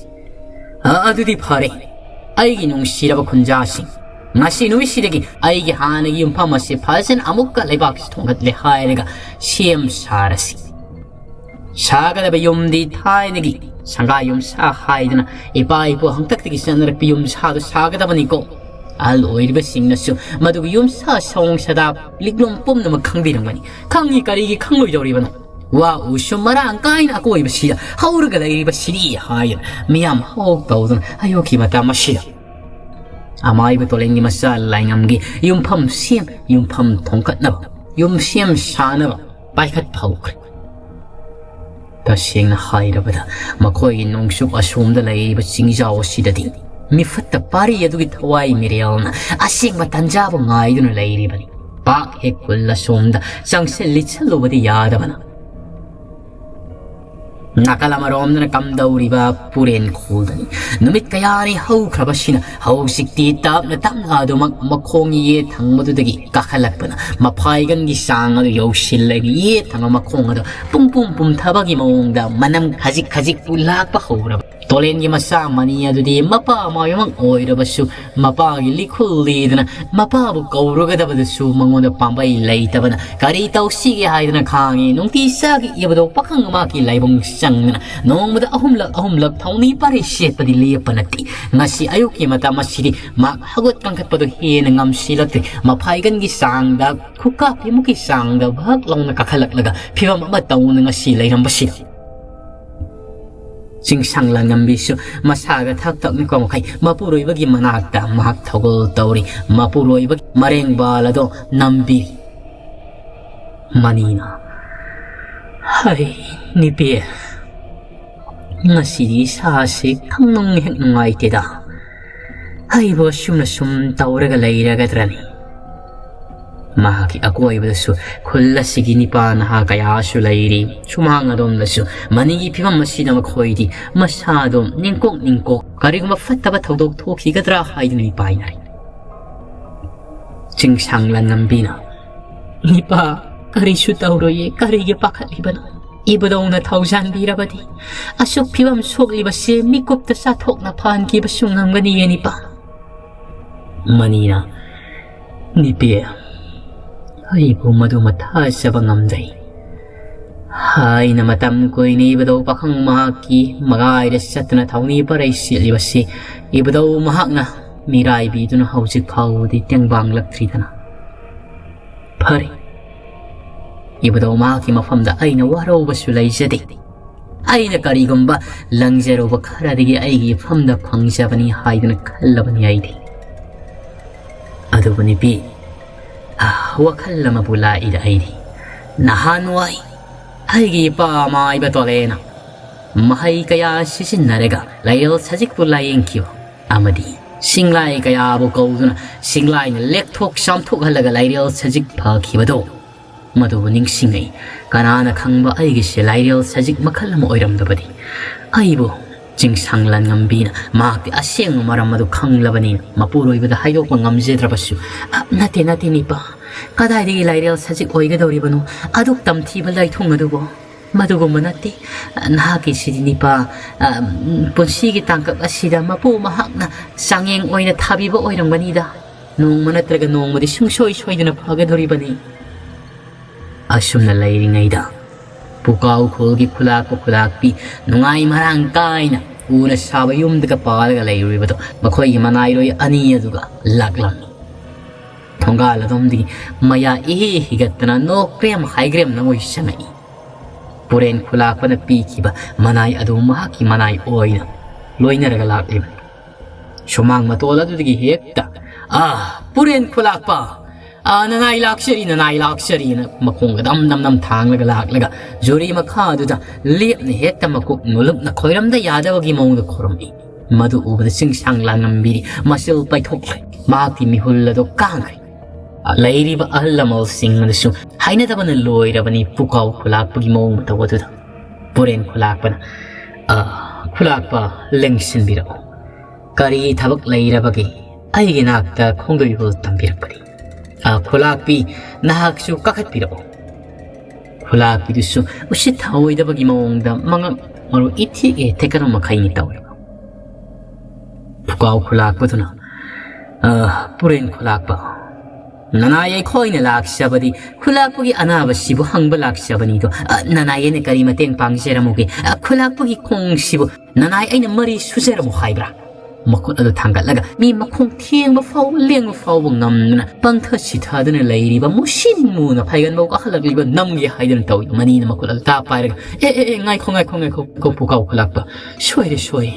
"ꯑ, ꯑꯗꯨꯗꯤ ꯐꯔꯦ꯫ ꯑꯩꯒꯤ ꯅꯨꯡꯁꯤꯔꯕ ꯈꯨꯟꯖꯥꯁꯤꯡ, ꯉꯁꯤ ꯅꯨꯃꯤꯠꯁꯤꯗꯒꯤ ꯑꯩꯒꯤ ꯍꯥꯟꯅꯒꯤ ꯌꯨꯝꯐꯝ ꯑꯁꯤ ꯐꯖꯅ ꯑꯃꯨꯛꯀ ꯂꯩꯕꯥꯛꯁꯤ ꯊꯣꯡꯒꯠꯂꯦ ꯍꯥꯏꯔꯒ ꯁꯦꯝ ꯁꯥꯔꯁꯤ꯫ ꯁꯥꯒꯗꯕ ꯌꯨꯝꯗꯤ ꯊꯥꯏꯅꯒꯤ ꯁꯪꯒꯥ ꯌꯨꯝꯁꯥ ꯍꯥꯏꯗꯅ ꯏꯄꯥ ꯏꯄꯨ ꯍꯥꯛꯇꯛꯇꯒꯤ ꯆꯠꯅꯔꯛꯄ ꯌꯨꯝꯁꯥꯗꯨ ꯁꯥꯒꯗꯕꯅꯤꯀꯣ꯫ ꯑꯍꯜ ꯑꯣꯏꯔꯤꯕꯁꯤꯡꯅꯁꯨ ꯃꯗꯨꯒꯤ ꯌꯨꯝꯁꯥ ꯁꯑꯣꯡ ꯁꯥꯗꯥ ꯂꯤꯛꯂꯣꯝ ꯄꯨꯝꯅꯃꯛ ꯈꯪꯕꯤꯔꯝꯒꯅꯤ꯫ ꯈꯪꯉꯤ, ꯀꯔꯤꯒꯤ ꯈꯪꯂꯣꯏꯗꯧꯔꯤꯕꯅꯣ? ꯋꯥ ꯎꯁꯨ ꯃꯔꯥꯡ ꯀꯥꯏꯅ ꯑꯀꯣꯏꯕꯁꯤꯗ ꯍꯧꯔꯒ ꯂꯩꯔꯤꯕꯁꯤꯗꯤ" ꯍꯥꯏꯗꯅ ꯃꯤꯌꯥꯝ ꯍꯧ ꯇꯧꯗꯨꯅ ꯍꯥꯏꯗꯣꯛꯈꯤꯕ ꯃꯇꯝ ꯑꯁꯤꯗ ꯑꯃꯥꯏꯕ ꯇꯣꯂꯦꯟꯒꯤ ꯃꯆꯥ ꯂꯥꯏꯉꯝꯒꯤ ꯌꯨꯝꯐꯝ ꯁꯦꯝ, ꯌꯨꯝꯐꯝ ꯊꯣꯡꯒꯠꯅꯕ, ꯌꯨꯝ ꯁꯦꯝ ꯁꯥꯅꯕ ꯄꯥꯏꯈꯠꯄ ꯍꯧꯈ꯭ꯔꯦ꯫ ꯇꯁꯦꯡꯅ ꯍꯥꯏꯔꯕꯗ, ꯃꯈꯣꯏꯒꯤ ꯅꯣꯡꯆꯨꯞ ꯑꯁꯣꯝꯗ ꯂꯩꯔꯤꯕ ꯆꯤꯡꯖꯥꯎ ꯑꯁꯤꯗꯗꯤ ꯃꯤꯐꯠꯇ ꯄꯥꯔꯤ ꯑꯗꯨꯒꯤ ꯊꯋꯥꯏ ꯃꯤꯔꯦꯜꯅ ꯑꯁꯦꯡꯕ ꯇꯟꯖꯥꯕꯨ ꯉꯥꯏꯗꯨꯅ ꯂꯩꯔꯤꯕꯅꯤ꯫ ꯄꯥꯛ ꯍꯦꯛ ꯈꯨꯜ ꯑꯁꯣꯝꯗ ꯆꯪꯁꯤꯜ ꯂꯤꯠꯁꯤꯜꯂꯨꯕꯗꯤ ꯌꯥꯗꯕꯅ꯫ ꯅꯥꯀꯜ ꯑꯃꯔꯣꯝꯗꯅ ꯀꯝꯗꯧꯔꯤꯕ ꯄꯨꯔꯦꯟ ꯈꯣꯜꯗꯅꯤ꯫ ꯅꯨꯃꯤꯠ ꯀꯌꯥꯅꯤ ꯍꯧꯈ꯭ꯔꯕꯁꯤꯅ ꯍꯧꯖꯤꯛꯇꯤ ꯇꯞꯅ ꯇꯞꯅ ꯑꯗꯨꯃꯛ ꯃꯈꯣꯡ ꯌꯦꯠ ꯊꯪꯕꯗꯨꯗꯒꯤ ꯀꯥꯈꯠꯂꯛꯄꯅ ꯃꯐꯥꯏꯒꯟꯒꯤ ꯆꯥꯡ ꯑꯗꯨ ꯌꯧꯁꯤꯜꯂꯒ ꯌꯦꯠ ꯊꯪꯕ ꯃꯈꯣꯡ ꯑꯗꯨ ꯄꯨꯝ ꯄꯨꯝ ꯄꯨꯝꯊꯕꯒꯤ ꯃꯑꯣꯡꯗ ꯃꯅꯝ ꯈꯖꯤꯛ ꯈꯖꯤꯛ ꯂꯥꯛꯄ ꯍꯧꯔꯕ꯫ ꯇꯣꯂꯦꯟꯒꯤ ꯃꯆꯥ ꯃꯅꯤ ꯑꯗꯨꯗꯤ ꯃꯄꯥ ꯃꯥꯏꯕꯃꯛ ꯑꯣꯏꯔꯕꯁꯨ ꯃꯄꯥꯒꯤ ꯂꯤꯈꯨꯜ ꯂꯤꯗꯅ ꯃꯄꯥꯕꯨ ꯀꯧꯔꯨꯒꯗꯕꯗꯨꯁꯨ ꯃꯉꯣꯟꯗ ꯄꯥꯝꯕꯩ ꯂꯩꯇꯕꯅ ꯀꯔꯤ ꯇꯧꯁꯤꯒꯦ ꯍꯥꯏꯗꯨꯅ ꯈꯥꯡꯉꯤ꯫ ꯅꯨꯡꯇꯤ ꯆꯥꯒꯤ ꯏꯕꯗꯧ ꯄꯥꯈꯪ ꯃꯍꯥꯛꯀꯤ ꯂꯥꯏꯕꯨꯡ ꯆꯪꯗꯅ ꯅꯣꯡꯃꯗ ꯑꯍꯨꯝꯂꯛ ꯑꯍꯨꯝꯂꯛ ꯊꯧꯅꯤ ꯄꯥꯔꯩ ꯁꯦꯠꯄꯗꯤ ꯂꯦꯞꯄ ꯅꯠꯇꯦ꯫ ꯉꯁꯤ ꯑꯌꯨꯛꯀꯤ ꯃꯇꯝ ꯑꯁꯤꯗꯤ ꯃꯍꯥꯛ ꯍꯧꯒꯠ ꯀꯥꯡꯈꯠꯄꯗꯨ ꯍꯦꯟꯅ ꯉꯝꯁꯤꯜꯂꯛꯇ꯭ꯔꯦ꯫ ꯃꯐꯥꯏꯒꯟꯒꯤ ꯆꯥꯡꯗ, ꯈꯨꯀꯥꯞ ꯄꯤꯃꯨꯛꯀꯤ ꯆꯥꯡꯗ ꯚꯛ ꯂꯥꯎꯅ ꯀꯥꯈꯠꯂꯛꯂꯒ ꯐꯤꯕꯝ ꯑꯃ ꯇꯧꯅ ꯉꯁꯤ ꯂꯩꯔꯝꯕꯁꯤꯗ꯫ ꯆꯤꯡꯁꯥꯡ ꯂꯥꯡꯉꯝꯕꯤꯁꯨ ꯃꯁꯥꯒ ꯊꯛ ꯊꯛꯅꯤꯀꯣ ꯃꯈꯩ ꯃꯄꯨꯔꯣꯏꯕꯒꯤ ꯃꯅꯥꯛꯇ ꯃꯍꯥꯛ ꯊꯧꯒꯜ ꯇꯧꯔꯤ꯫ ꯃꯄꯨꯔꯣꯏꯕꯒꯤ ꯃꯔꯦꯡꯕꯥꯜ ꯑꯗꯣ ꯅꯝꯕꯤꯔꯤ꯫ ꯃꯅꯤꯅ, "ꯍꯩ, ꯅꯨꯄꯤ, ꯉꯁꯤꯗꯤ ꯏꯁꯥꯁꯤ ꯈꯪꯅꯨꯡ ꯍꯦꯛ ꯅꯨꯡꯉꯥꯏꯇꯦꯗ꯫ ꯑꯩꯕꯨ ꯑꯁꯨꯝꯅ ꯁꯨꯝ ꯇꯧꯔꯒ ꯂꯩꯔꯒꯗ꯭ꯔꯅꯤ?" ꯃꯍꯥꯛꯀꯤ ꯑꯀꯣꯏꯕꯗꯁꯨ ꯈꯨꯜ ꯑꯁꯤꯒꯤ ꯅꯤꯄꯥ ꯅꯍꯥ ꯀꯌꯥꯁꯨ ꯂꯩꯔꯤ꯫ ꯁꯨꯃꯥꯡ ꯑꯗꯣꯝꯗꯁꯨ ꯃꯅꯤꯒꯤ ꯐꯤꯕꯝ ꯑꯁꯤꯗ ꯃꯈꯣꯏꯗꯤ ꯃꯁꯥꯗꯣ ꯅꯤꯡꯀꯣꯛ ꯅꯤꯡꯀꯣꯛ ꯀꯔꯤꯒꯨꯝꯕ ꯐꯠꯇꯕ ꯊꯧꯗꯣꯛ ꯊꯣꯛꯈꯤꯒꯗ꯭ꯔꯥ ꯍꯥꯏꯗꯨꯅ ꯃꯤꯄꯥꯏꯅꯔꯤ꯫ ꯆꯤꯡꯁꯥꯡ ꯂꯥꯟꯉꯝꯕꯤꯅ, "ꯅꯤꯄꯥ, ꯀꯔꯤꯁꯨ ꯇꯧꯔꯣꯏꯌꯦ, ꯀꯔꯤꯒꯤ ꯄꯥꯈꯠꯂꯤꯕꯅꯣ? ꯏꯕꯨꯗꯧꯅ ꯊꯧꯖꯥꯟꯕꯤꯔꯕꯗꯤ ꯑꯁꯨꯛ ꯐꯤꯕꯝ ꯁꯣꯛꯂꯤꯕꯁꯦ ꯃꯤꯀꯨꯞꯇ ꯆꯥꯊꯣꯛꯅ ꯐꯍꯟꯈꯤꯕꯁꯨ ꯉꯝꯒꯅꯤꯌꯦ ꯅꯤꯄꯥ꯫" ꯃꯅꯤꯅ, "ꯅꯨꯄꯤ, ꯑꯩꯕꯨ ꯃꯗꯨ ꯃꯊꯥꯖꯕ ꯉꯝꯗ꯭ꯔꯦ꯫ ꯑꯩꯅ ꯃꯇꯝ ꯀꯨꯏꯅ ꯏꯕꯨꯗꯧ ꯄꯥꯈꯪ ꯃꯍꯥꯛꯀꯤ ꯃꯒꯥꯏꯗ ꯆꯠꯇꯨꯅ ꯊꯧꯅꯤ ꯄꯔꯩ ꯁꯦꯠꯂꯤꯕꯁꯤ ꯏꯕꯨꯗꯧ ꯃꯍꯥꯛꯅ ꯃꯤꯔꯥꯏꯕꯤꯗꯨꯅ ꯍꯧꯖꯤꯛ ꯐꯥꯎꯕꯗꯤ ꯇꯦꯡꯕꯥꯡꯂꯛꯇ꯭ꯔꯤꯗꯅ꯫ ꯐꯔꯦ, ꯏꯕꯨꯗꯧ ꯃꯍꯥꯛꯀꯤ ꯃꯐꯝꯗ ꯑꯩꯅ ꯋꯥꯔꯧꯕꯁꯨ ꯂꯩꯖꯗꯦ꯫ ꯑꯩꯅ ꯀꯔꯤꯒꯨꯝꯕ ꯂꯪꯖꯔꯨꯕ ꯈꯔꯗꯒꯤ ꯑꯩꯒꯤ ꯏꯐꯝꯗ ꯐꯪꯖꯕꯅꯤ ꯍꯥꯏꯗꯨꯅ ꯈꯜꯂꯕꯅꯤ ꯑꯩꯗꯤ꯫ ꯑꯗꯨꯕꯨ ꯅꯨꯄꯤ, ꯑꯥ, ꯋꯥꯈꯜ ꯑꯃꯕꯨ ꯂꯥꯛꯏꯗ ꯑꯩꯗꯤ꯫ ꯅꯍꯥꯟꯋꯥꯏ ꯑꯩꯒꯤ ꯏꯄꯥ ꯃꯥꯏꯕ ꯇꯣꯂꯦꯅ ꯃꯍꯩ ꯀꯌꯥ ꯁꯤꯖꯤꯟꯅꯔꯒ ꯂꯥꯏꯔꯦꯜ ꯁꯖꯤꯛꯄꯨ ꯂꯥꯌꯦꯡꯈꯤꯕ ꯑꯃꯗꯤ ꯁꯤꯡꯂꯥꯏ ꯀꯌꯥꯕꯨ ꯀꯧꯗꯨꯅ ꯁꯤꯡꯂꯥꯏꯅ ꯂꯦꯛꯊꯣꯛ ꯆꯥꯝꯊꯣꯛꯍꯜꯂꯒ ꯂꯥꯏꯔꯦꯜ ꯁꯖꯤꯛ ꯐꯈꯤꯕꯗꯣ ꯃꯗꯨꯕꯨ ꯅꯤꯡꯁꯤꯡꯉꯛꯏ꯫ ꯀꯅꯥꯅ ꯈꯪꯕ ꯑꯩꯒꯤꯁꯦ ꯂꯥꯏꯔꯦꯜ ꯁꯖꯤꯛ ꯃꯈꯜ ꯑꯃ ꯑꯣꯏꯔꯝꯗꯕꯗꯤ꯫ ꯑꯩꯕꯨ ꯆꯤꯡꯁꯥꯡ ꯂꯥꯟꯉꯝꯕꯤꯅ ꯃꯍꯥꯛꯇꯤ ꯑꯁꯦꯡꯕ ꯃꯔꯝ ꯑꯗꯨ ꯈꯪꯂꯕꯅꯤꯅ ꯃꯄꯨꯔꯣꯏꯕꯗ ꯍꯥꯏꯗꯣꯛꯄ ꯉꯝꯖꯗ꯭ꯔꯕꯁꯨ, "ꯑ, ꯅꯠꯇꯦ, ꯅꯠꯇꯦ, ꯅꯤꯄꯥ꯫ ꯀꯗꯥꯏꯗꯒꯤ ꯂꯥꯏꯔꯦꯜ ꯁꯖꯤꯛ ꯑꯣꯏꯒꯗꯧꯔꯤꯕꯅꯣ? ꯑꯗꯨꯛ ꯇꯝꯊꯤꯕ ꯂꯥꯏꯊꯨꯡ ꯑꯗꯨꯕꯨ?" "ꯃꯗꯨꯒꯨꯝꯕ ꯅꯠꯇꯦ꯫ ꯅꯍꯥꯛꯀꯤꯁꯤꯗꯤ, ꯅꯤꯄꯥ, ꯑ, ꯄꯨꯟꯁꯤꯒꯤ ꯇꯥꯡꯀꯛ ꯑꯁꯤꯗ ꯃꯄꯨ ꯃꯍꯥꯛꯅ ꯆꯥꯡꯌꯦꯡ ꯑꯣꯏꯅ ꯊꯥꯕꯤꯕ ꯑꯣꯏꯔꯝꯒꯅꯤꯗ꯫ ꯅꯣꯡꯃ ꯅꯠꯇ꯭ꯔꯒ ꯅꯣꯡꯃꯗꯤ ꯁꯨꯡꯁꯣꯏ ꯁꯣꯏꯗꯅ ꯐꯒꯗꯧꯔꯤꯕꯅꯤ"꯫ ꯑꯁꯨꯝꯅ ꯂꯩꯔꯤꯉꯩꯗ ꯄꯨꯀꯥꯎ ꯈꯨꯜꯒꯤ ꯈꯨꯂꯥꯛꯄ ꯈꯨꯂꯥꯛꯄꯤ ꯅꯨꯡꯉꯥꯏ ꯃꯔꯥꯡ ꯀꯥꯏꯅ ꯎꯅ ꯁꯥꯕ ꯌꯨꯝꯗꯒ ꯄꯥꯜꯂꯒ ꯂꯩꯔꯨꯔꯤꯕꯗꯣ ꯃꯈꯣꯏꯒꯤ ꯃꯅꯥꯏꯔꯣꯏ ꯑꯅꯤ ꯑꯗꯨꯒ ꯂꯥꯛꯂꯝꯃꯤ꯫ ꯊꯣꯡꯒꯥꯜ ꯑꯗꯣꯝꯗꯒꯤ ꯃꯌꯥ ꯏꯍꯤ ꯍꯤꯒꯠꯇꯅ ꯅꯣꯛꯀ꯭ꯔꯦꯝ ꯍꯥꯏꯒ꯭ꯔꯦꯝꯅ ꯃꯣꯏ ꯆꯪꯉꯛꯏ꯫ ꯄꯨꯔꯦꯟ ꯈꯨꯂꯥꯛꯄꯅ ꯄꯤꯈꯤꯕ ꯃꯅꯥꯏ ꯑꯗꯨ ꯃꯍꯥꯛꯀꯤ ꯃꯅꯥꯏ ꯑꯣꯏꯅ ꯂꯣꯏꯅꯔꯒ ꯂꯥꯛꯂꯤꯕꯅꯤ꯫ ꯁꯨꯃꯥꯡ ꯃꯇꯣꯜ ꯑꯗꯨꯗꯒꯤ ꯍꯦꯛꯇ, "ꯑꯥ, ꯄꯨꯔꯦꯟ ꯈꯨꯂꯥꯛꯄ! ꯑꯥ, ꯅꯅꯥꯏ ꯂꯥꯛꯆꯔꯤ, ꯅꯅꯥꯏ ꯂꯥꯛꯆꯔꯤꯅ" ꯃꯈꯣꯡꯒ ꯗꯝ ꯗꯝ ꯗꯝ ꯊꯥꯡꯂꯒ ꯂꯥꯛꯂꯒ ꯖꯨꯔꯤ ꯃꯈꯥꯗꯨꯗ ꯂꯦꯞꯅ ꯍꯦꯛꯇ ꯃꯀꯣꯛ ꯅꯣꯜꯂꯨꯛꯅ ꯈꯣꯏꯔꯝꯗ ꯌꯥꯗꯕꯒꯤ ꯃꯑꯣꯡꯗ ꯈꯣꯏꯔꯝꯃꯤ꯫ ꯃꯗꯨ ꯎꯕꯗ ꯆꯤꯡꯁꯥꯡ ꯂꯥꯡꯉꯝꯕꯤꯔꯤ ꯃꯆꯤꯜ ꯄꯥꯏꯊꯣꯛꯈ꯭ꯔꯦ꯫ ꯃꯍꯥꯛꯀꯤ ꯃꯤꯍꯨꯜ ꯑꯗꯨ ꯀꯥꯡꯈ꯭ꯔꯦ꯫ ꯂꯩꯔꯤꯕ ꯑꯍꯜ ꯂꯃꯟꯁꯤꯡ ꯑꯗꯨꯁꯨ ꯍꯩꯅꯗꯕꯅ ꯂꯣꯏꯔꯕꯅꯤ ꯄꯨꯀꯥꯎ ꯈꯨꯂꯥꯛꯄꯒꯤ ꯃꯑꯣꯡ ꯃꯇꯧ ꯑꯗꯨꯗ꯫ ꯄꯨꯔꯦꯟ ꯈꯨꯂꯥꯛꯄꯅ, "ꯑ, ꯈꯨꯂꯥꯛꯄ, ꯂꯦꯡꯁꯤꯟꯕꯤꯔꯛꯎ꯫ ꯀꯔꯤ ꯊꯕꯛ ꯂꯩꯔꯕꯒꯦ? ꯑꯩꯒꯤ ꯅꯥꯛꯇ ꯈꯣꯡꯗꯣꯏ ꯍꯨꯜ ꯇꯝꯕꯤꯔꯛꯄꯅꯤ꯫ ꯑ, ꯈꯨꯂꯥꯛꯄꯤ, ꯅꯍꯥꯛꯁꯨ ꯀꯥꯈꯠꯄꯤꯔꯛꯎ"꯫ ꯈꯨꯂꯥꯛꯄꯤꯗꯨꯁꯨ ꯎꯁꯤꯠ ꯊꯑꯣꯏꯗꯕꯒꯤ ꯃꯑꯣꯡꯗ ꯃꯉꯛ ꯃꯔꯨ ꯏꯊꯦꯛ ꯏꯊꯦꯛꯀꯗꯕ ꯃꯈꯩꯅꯤ ꯇꯧꯔꯤꯕ꯫ ꯄꯨꯀꯥꯎ ꯈꯨꯂꯥꯛꯄꯗꯨꯅ, "ꯑ, ꯄꯨꯔꯦꯟ ꯈꯨꯂꯥꯛꯄ, ꯅꯅꯥꯏ ꯑꯩꯈꯣꯏꯅ ꯂꯥꯛꯆꯕꯗꯤ ꯈꯨꯂꯥꯛꯄꯒꯤ ꯑꯅꯥꯕꯁꯤꯕꯨ ꯍꯪꯕ ꯂꯥꯛꯆꯕꯅꯤꯗꯣ꯫ ꯑ, ꯅꯅꯥꯏ ꯑꯩꯅ ꯀꯔꯤ ꯃꯇꯦꯡ ꯄꯥꯡꯖꯔꯝꯃꯨꯒꯦ? ꯑ, ꯈꯨꯂꯥꯛꯄꯒꯤ ꯈꯣꯡꯁꯤꯕꯨ ꯅꯅꯥꯏ ꯑꯩꯅ ꯃꯔꯤ ꯁꯨꯖꯔꯝꯃꯨ ꯍꯥꯏꯕ꯭ꯔꯥ?" ꯃꯈꯨꯠ ꯑꯗꯨ ꯊꯥꯡꯒꯠꯂꯒ ꯃꯤ ꯃꯈꯣꯡ ꯊꯦꯡꯕ ꯐꯥꯎꯕ, ꯂꯦꯡꯕ ꯐꯥꯎꯕ ꯉꯝꯗꯅ ꯄꯪꯊ ꯁꯤꯊꯗꯨꯅ ꯂꯩꯔꯤꯕ ꯃꯨꯁꯤꯟ ꯃꯨꯅ ꯐꯥꯏꯒꯟꯐꯥꯎ ꯀꯥꯈꯠꯂꯛꯂꯤꯕ ꯅꯝꯒꯦ ꯍꯥꯏꯗꯨꯅ ꯇꯧꯔꯤ꯫ ꯃꯅꯤꯅ ꯃꯈꯨꯠ ꯑꯗꯨ ꯇꯥ ꯄꯥꯏꯔꯒ, "ꯑꯦ, ꯑꯦ, ꯑꯦ, ꯉꯥꯏꯈꯣ, ꯉꯥꯏꯈꯣ, ꯉꯥꯏꯈꯣ, ꯉꯥꯏꯈꯣ, ꯄꯨꯀꯥꯎ ꯈꯨꯂꯥꯛꯄ꯫ ꯁꯣꯏꯔꯦ, ꯁꯣꯏꯔꯦ꯫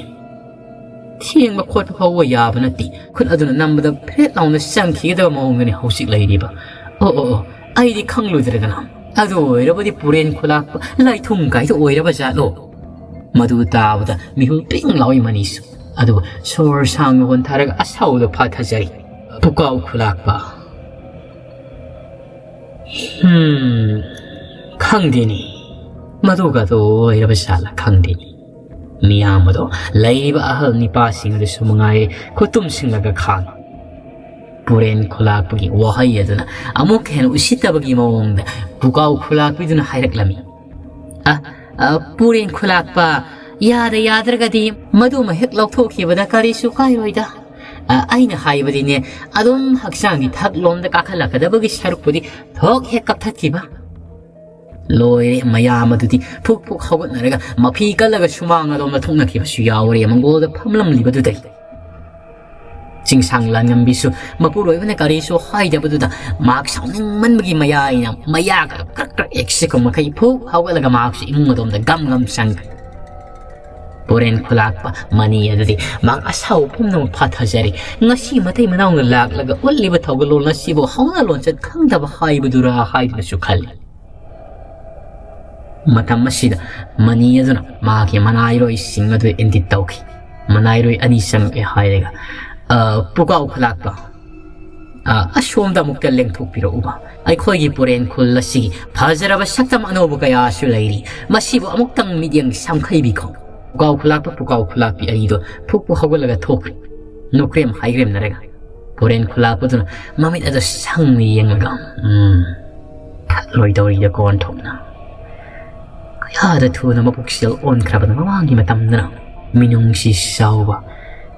ꯊꯦꯡꯕ ꯈꯣꯠꯄ ꯐꯥꯎꯕ ꯌꯥꯕ ꯅꯠꯇꯦ"꯫ ꯈꯨꯠ ꯑꯗꯨꯅ ꯅꯝꯕꯗ ꯐ꯭ꯔꯦꯠ ꯂꯥꯎꯅ ꯆꯪꯈꯤꯒꯗꯕ ꯃꯑꯣꯡꯗꯅꯤ ꯍꯧꯖꯤꯛ ꯂꯩꯔꯤꯕ꯫ "ꯑꯣ, ꯑꯣ, ꯑꯣ, ꯑꯩꯗꯤ ꯈꯪꯂꯨꯗ꯭ꯔꯦꯗꯅ꯫ ꯑꯗꯨ ꯑꯣꯏꯔꯕꯗꯤ ꯄꯨꯔꯦꯟ ꯈꯨꯂꯥꯛꯄ ꯂꯥꯏꯊꯨꯡ ꯀꯥꯏꯗ ꯑꯣꯏꯔꯕ ꯖꯥꯠꯂꯣ?" ꯃꯗꯨ ꯇꯥꯕꯗ ꯃꯤꯍꯨꯜ ꯄꯤꯡ ꯂꯥꯎꯏ ꯃꯅꯤꯁꯨ꯫ ꯑꯗꯨꯒ ꯁꯣꯔ ꯁꯥꯡꯅ ꯍꯣꯟꯊꯔꯒ ꯑꯁꯥꯎꯕꯗꯣ ꯐꯥꯊꯖꯔꯤ꯫ ꯄꯨꯀꯥꯎ ꯈꯨꯂꯥꯛꯄ, "ꯍꯝ, ꯈꯪꯗꯦꯅꯦ, ꯃꯗꯨꯒꯗꯣ ꯑꯣꯏꯔꯕ ꯖꯥꯠꯂ ꯈꯪꯗꯦꯅꯦ꯫" ꯃꯤꯌꯥꯝ ꯑꯗꯣ, ꯂꯩꯔꯤꯕ ꯑꯍꯜ ꯅꯤꯄꯥꯁꯤꯡ ꯑꯗꯨꯁꯨ ꯃꯉꯥꯏꯔꯦ, ꯈꯨꯠꯇꯨꯝꯁꯤꯜꯂꯒ ꯈꯥꯡꯉꯤ꯫ ꯄꯨꯔꯦꯟ ꯈꯨꯂꯥꯛꯄꯒꯤ ꯋꯥꯍꯩ ꯑꯗꯨꯅ ꯑꯃꯨꯛ ꯍꯦꯟꯅ ꯎꯁꯤꯠꯇꯕꯒꯤ ꯃꯑꯣꯡꯗ ꯄꯨꯀꯥꯎ ꯈꯨꯂꯥꯛꯄꯤꯗꯨꯅ ꯍꯥꯏꯔꯛꯂꯝꯃꯤ꯫ "ꯑ, ꯑ, ꯄꯨꯔꯦꯟ ꯈꯨꯂꯥꯛꯄ, ꯌꯥꯗ ꯌꯥꯗ꯭ꯔꯒꯗꯤ ꯃꯗꯨꯃ ꯍꯦꯛ ꯂꯧꯊꯣꯛꯈꯤꯕꯗ ꯀꯔꯤꯁꯨ ꯀꯥꯏꯔꯣꯏꯗ꯫ ꯑ, ꯑꯩꯅ ꯍꯥꯏꯕꯗꯤꯅꯦ, ꯑꯗꯨꯝ ꯍꯛꯆꯥꯡꯒꯤ ꯊꯛꯂꯣꯝꯗ ꯀꯥꯈꯠꯂꯛꯀꯗꯕꯒꯤ ꯁꯔꯨꯛꯄꯨꯗꯤ ꯊꯣꯛ ꯍꯦꯛ ꯀꯛꯊꯠꯈꯤꯕ꯫" ꯂꯣꯏꯔꯦ, ꯃꯌꯥꯝ ꯑꯗꯨꯗꯤ ꯐꯨꯛ ꯐꯨꯛ ꯍꯧꯒꯠꯅꯔꯒ ꯃꯐꯤ ꯀꯜꯂꯒ ꯁꯨꯃꯥꯡ ꯑꯗꯣꯝꯗ ꯊꯣꯛꯅꯈꯤꯕꯁꯨ ꯌꯥꯎꯔꯦ, ꯃꯪꯒꯣꯜꯗ ꯐꯝꯂꯝꯂꯤꯕꯗꯨꯗꯒꯤ꯫ ꯆꯤꯡꯁꯥꯡ ꯂꯥꯟꯉꯝꯕꯤꯁꯨ ꯃꯄꯨꯔꯣꯏꯕꯅ ꯀꯔꯤꯁꯨ ꯍꯥꯏꯗꯕꯗꯨꯗ ꯃꯍꯥꯛ ꯁꯥꯎꯅꯤꯡꯃꯟꯕꯒꯤ ꯃꯌꯥꯏꯅ ꯃꯌꯥꯒ ꯀ꯭ꯔꯛ ꯀ꯭ꯔꯛ ꯑꯦꯛꯁꯤꯀꯨꯝ ꯃꯈꯩ ꯐꯨꯛ ꯍꯧꯒꯠꯂꯒ ꯃꯍꯥꯛꯁꯨ ꯏꯃꯨꯡ ꯑꯗꯣꯝꯗ ꯒꯝ ꯒꯝ ꯆꯪꯈ꯭ꯔꯦ꯫ ꯄꯨꯔꯦꯟ ꯈꯨꯂꯥꯛꯄ ꯃꯅꯤ ꯑꯗꯨꯗꯤ ꯃꯍꯥꯛ ꯑꯁꯥꯎꯕ ꯄꯨꯝꯅꯃꯛ ꯐꯥꯊꯖꯔꯦ꯫ ꯉꯁꯤ ꯃꯇꯩ ꯃꯅꯥꯎꯅ ꯂꯥꯛꯂꯒ ꯎꯠꯂꯤꯕ ꯊꯧꯒꯜꯂꯣꯟ ꯑꯁꯤꯕꯨ ꯍꯧꯅ ꯂꯣꯟꯆꯠ ꯈꯪꯗꯕ ꯍꯥꯏꯕꯗꯨꯔꯥ ꯍꯥꯏꯗꯨꯅꯁꯨ ꯈꯜꯂꯤ꯫ ꯃꯇꯝ ꯑꯁꯤꯗ ꯃꯅꯤ ꯑꯗꯨꯅ ꯃꯍꯥꯛꯀꯤ ꯃꯅꯥꯏꯔꯣꯏꯁꯤꯡ ꯑꯗꯨ ꯏꯟꯗꯤꯠ ꯇꯧꯈꯤ꯫ ꯃꯅꯥꯏꯔꯣꯏ ꯑꯅꯤ ꯆꯪꯂꯛꯑꯦ ꯍꯥꯏꯔꯒ, "ꯑ, ꯄꯨꯀꯥꯎ ꯈꯨꯂꯥꯛꯄ, ꯑ, ꯑꯁꯣꯝꯗ ꯑꯃꯨꯛꯇ ꯂꯦꯡꯊꯣꯛꯄꯤꯔꯛꯎꯕ꯫ ꯑꯩꯈꯣꯏꯒꯤ ꯄꯨꯔꯦꯟ ꯈꯨꯜ ꯑꯁꯤꯒꯤ ꯐꯖꯔꯕ ꯁꯛꯇꯝ ꯑꯅꯧꯕ ꯀꯌꯥꯁꯨ ꯂꯩꯔꯤ꯫ ꯃꯁꯤꯕꯨ ꯑꯃꯨꯛꯇꯪ ꯃꯤꯠꯌꯦꯡ ꯁꯝꯈꯩꯕꯤꯈꯣ꯫" ꯄꯨꯀꯥꯎ ꯈꯨꯂꯥꯛꯄ, ꯄꯨꯀꯥꯎ ꯈꯨꯂꯥꯛꯄꯤ ꯑꯅꯤꯗꯣ ꯐꯨꯛ ꯐꯨꯛ ꯍꯧꯒꯠꯂꯒ ꯊꯣꯛꯈ꯭ꯔꯦ꯫ ꯅꯣꯀ꯭ꯔꯦꯝ ꯍꯥꯏꯒ꯭ꯔꯦꯝꯅꯔꯒ ꯄꯨꯔꯦꯟ ꯈꯨꯂꯥꯛꯄꯗꯨꯅ ꯃꯃꯤꯠ ꯑꯗꯨ ꯁꯪꯅ ꯌꯦꯡꯂꯒ, "ꯎꯝ, ꯐꯠꯂꯣꯏꯗꯧꯔꯤꯗ ꯀꯣꯟꯊꯣꯛꯅ꯫ ꯀꯌꯥꯗ ꯊꯨꯅ ꯃꯄꯨꯛꯆꯦꯜ ꯑꯣꯟꯈ꯭ꯔꯕꯅꯣ꯫ ꯃꯃꯥꯡꯒꯤ ꯃꯇꯝꯗꯅ ꯃꯤꯅꯨꯡꯁꯤ ꯆꯥꯎꯕ,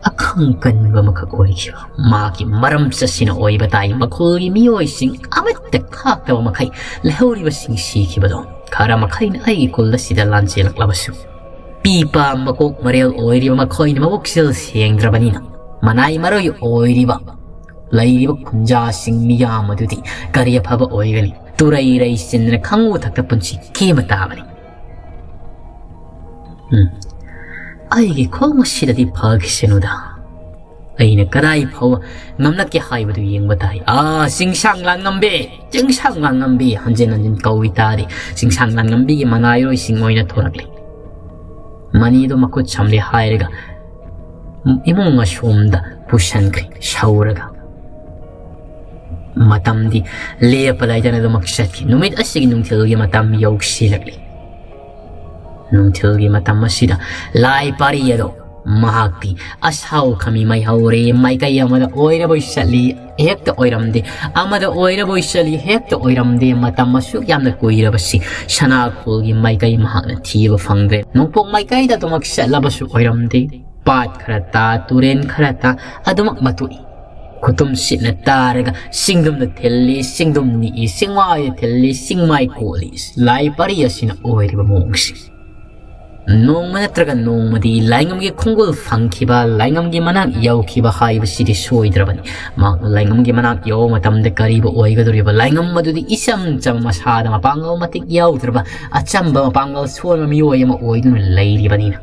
ꯑꯈꯪ ꯀꯟꯕ ꯑꯃꯈꯛ ꯑꯣꯏꯈꯤꯕ꯫ ꯃꯍꯥꯛꯀꯤ ꯃꯔꯝ ꯆꯠꯁꯤꯅ ꯑꯣꯏꯕ ꯇꯥꯏ꯫ ꯃꯈꯣꯜꯒꯤ ꯃꯤꯑꯣꯏꯁꯤꯡ ꯑꯃꯠꯇ ꯈꯥꯛꯇꯕ ꯃꯈꯩ ꯂꯩꯍꯧꯔꯤꯕꯁꯤꯡ ꯁꯤꯈꯤꯕꯗꯣ, ꯈꯔ ꯃꯈꯩꯅ ꯑꯩꯒꯤ ꯈꯨꯜ ꯑꯁꯤꯗ ꯂꯥꯟꯆꯦꯜꯂꯛꯂꯕꯁꯨ, ꯄꯤꯄꯥ ꯃꯀꯣꯛ ꯃꯔꯦꯜ ꯑꯣꯏꯔꯤꯕ ꯃꯈꯣꯏꯅ ꯃꯕꯨꯛꯆꯦꯜ ꯁꯦꯡꯗ꯭ꯔꯕꯅꯤꯅ, ꯃꯅꯥꯏ ꯃꯔꯣꯏ ꯑꯣꯏꯔꯤꯕ ꯂꯩꯔꯤꯕ ꯈꯨꯟꯖꯥꯁꯤꯡ ꯃꯤꯌꯥꯝ ꯑꯗꯨꯗꯤ ꯀꯔꯤ ꯑꯐꯕ ꯑꯣꯏꯒꯅꯤ? ꯇꯨꯔꯩ ꯔꯩ ꯆꯤꯟꯗꯅ ꯈꯪꯉꯨ ꯊꯛꯇ ꯄꯨꯟꯁꯤ ꯀꯦꯝꯕ ꯇꯥꯕꯅꯤ꯫" ꯎꯝ, ꯑꯩꯒꯤ ꯈꯣꯡ ꯑꯁꯤꯗꯗꯤ ꯐꯈꯤꯁꯅꯨꯗ꯫ ꯑꯩꯅ ꯀꯗꯥꯏ ꯐꯥꯎꯕ ꯉꯝꯂꯛꯀꯦ ꯍꯥꯏꯕꯗꯨ ꯌꯦꯡꯕ ꯇꯥꯏ꯫ "ꯑꯥ, ꯆꯤꯡꯁꯥꯡ ꯂꯥꯟꯉꯝꯕꯤ, ꯆꯤꯡꯁꯥꯡ ꯂꯥꯟꯉꯝꯕꯤ!" ꯍꯟꯖꯤꯟ ꯍꯟꯖꯤꯟ ꯀꯧꯏ ꯇꯥꯔꯤ꯫ ꯆꯤꯡꯁꯥꯡ ꯂꯥꯟꯉꯝꯕꯤꯒꯤ ꯃꯅꯥꯏꯔꯣꯏꯁꯤꯡ ꯑꯣꯏꯅ ꯊꯣꯔꯛꯂꯤ꯫ ꯃꯅꯤꯗꯨ ꯃꯈꯨꯠ ꯁꯝꯂꯦ ꯍꯥꯏꯔꯒ, ꯏꯃꯨꯡ ꯑꯁꯣꯝꯗ ꯄꯨꯁꯟꯈ꯭ꯔꯦ ꯁꯧꯔꯒ꯫ ꯃꯇꯝꯗꯤ ꯂꯦꯞꯄ ꯂꯩꯇꯅ ꯑꯗꯨꯃꯛ ꯆꯠꯈꯤ꯫ ꯅꯨꯃꯤꯠ ꯑꯁꯤꯒꯤ ꯅꯨꯡꯊꯤꯜꯒꯤ ꯃꯇꯝ ꯌꯧꯁꯤꯜꯂꯛꯂꯤ꯫ ꯅꯨꯡꯊꯤꯜꯒꯤ ꯃꯇꯝ ꯑꯁꯤꯗ ꯂꯥꯏ ꯄꯥꯔꯤ ꯑꯗꯣ ꯃꯍꯥꯛꯇꯤ ꯑꯁꯥꯎ ꯈꯥꯃꯤ ꯃꯩꯍꯧꯔꯦ꯫ ꯃꯥꯏꯀꯩ ꯑꯃꯗ ꯑꯣꯏꯔꯕꯣꯏ ꯆꯠꯂꯤ, ꯍꯦꯛꯇ ꯑꯣꯏꯔꯝꯗꯦ꯫ ꯑꯃꯗ ꯑꯣꯏꯔꯕꯣꯏ ꯆꯠꯂꯤ, ꯍꯦꯛꯇ ꯑꯣꯏꯔꯝꯗꯦ꯫ ꯃꯇꯝ ꯑꯁꯨꯛ ꯌꯥꯝꯅ ꯀꯨꯏꯔꯕꯁꯤ ꯁꯅꯥꯈꯣꯜꯒꯤ ꯃꯥꯏꯀꯩ ꯃꯍꯥꯛꯅ ꯊꯤꯕ ꯐꯪꯗ꯭ꯔꯦ꯫ ꯅꯣꯡꯄꯣꯛ ꯃꯥꯏꯀꯩꯗ ꯑꯗꯨꯃꯛ ꯆꯠꯂꯕꯁꯨ ꯑꯣꯏꯔꯝꯗꯦ꯫ ꯄꯥꯠ ꯈꯔ ꯇꯥ, ꯇꯨꯔꯦꯟ ꯈꯔ ꯇꯥ, ꯑꯗꯨꯃꯛ ꯃꯇꯣꯛꯏ꯫ ꯈꯨꯇꯨꯝ ꯁꯤꯠꯅ ꯇꯥꯔꯒ ꯆꯤꯡꯗꯨꯝꯗ ꯊꯤꯜꯂꯤ, ꯆꯤꯡꯗꯨꯝ ꯅꯤꯛꯏ, ꯆꯤꯡꯃꯥꯏꯗ ꯊꯤꯜꯂꯤ, ꯆꯤꯡꯃꯥꯏ ꯀꯣꯠꯂꯤ꯫ ꯂꯥꯏ ꯄꯥꯔꯤ ꯑꯁꯤꯅ ꯑꯣꯏꯔꯤꯕ ꯃꯑꯣꯡꯁꯤ꯫ ꯅꯣꯡꯃ ꯅꯠꯇ꯭ꯔꯒ ꯅꯣꯡꯃꯗꯤ ꯂꯥꯏꯉꯝꯒꯤ ꯈꯣꯡꯒꯨꯜ ꯐꯪꯈꯤꯕ, ꯂꯥꯏꯉꯝꯒꯤ ꯃꯅꯥꯛ ꯌꯧꯈꯤꯕ ꯍꯥꯏꯕꯁꯤꯗꯤ ꯁꯣꯏꯗ꯭ꯔꯕꯅꯤ꯫ ꯃꯍꯥꯛꯅ ꯂꯥꯏꯉꯝꯒꯤ ꯃꯅꯥꯛ ꯌꯧꯕ ꯃꯇꯝꯗ ꯀꯔꯤꯕꯨ ꯑꯣꯏꯒꯗꯧꯔꯤꯕ? ꯂꯥꯏꯉꯝ ꯑꯗꯨꯗꯤ ꯏꯆꯝ ꯆꯝꯕ, ꯃꯁꯥꯗ ꯃꯄꯥꯡꯒꯜ ꯃꯇꯤꯛ ꯌꯥꯎꯗ꯭ꯔꯕ, ꯑꯆꯝꯕ ꯃꯄꯥꯡꯒꯜ ꯁꯣꯟꯕ ꯃꯤꯑꯣꯏ ꯑꯃ ꯑꯣꯏꯗꯨꯅ ꯂꯩꯔꯤꯕꯅꯤꯅ꯫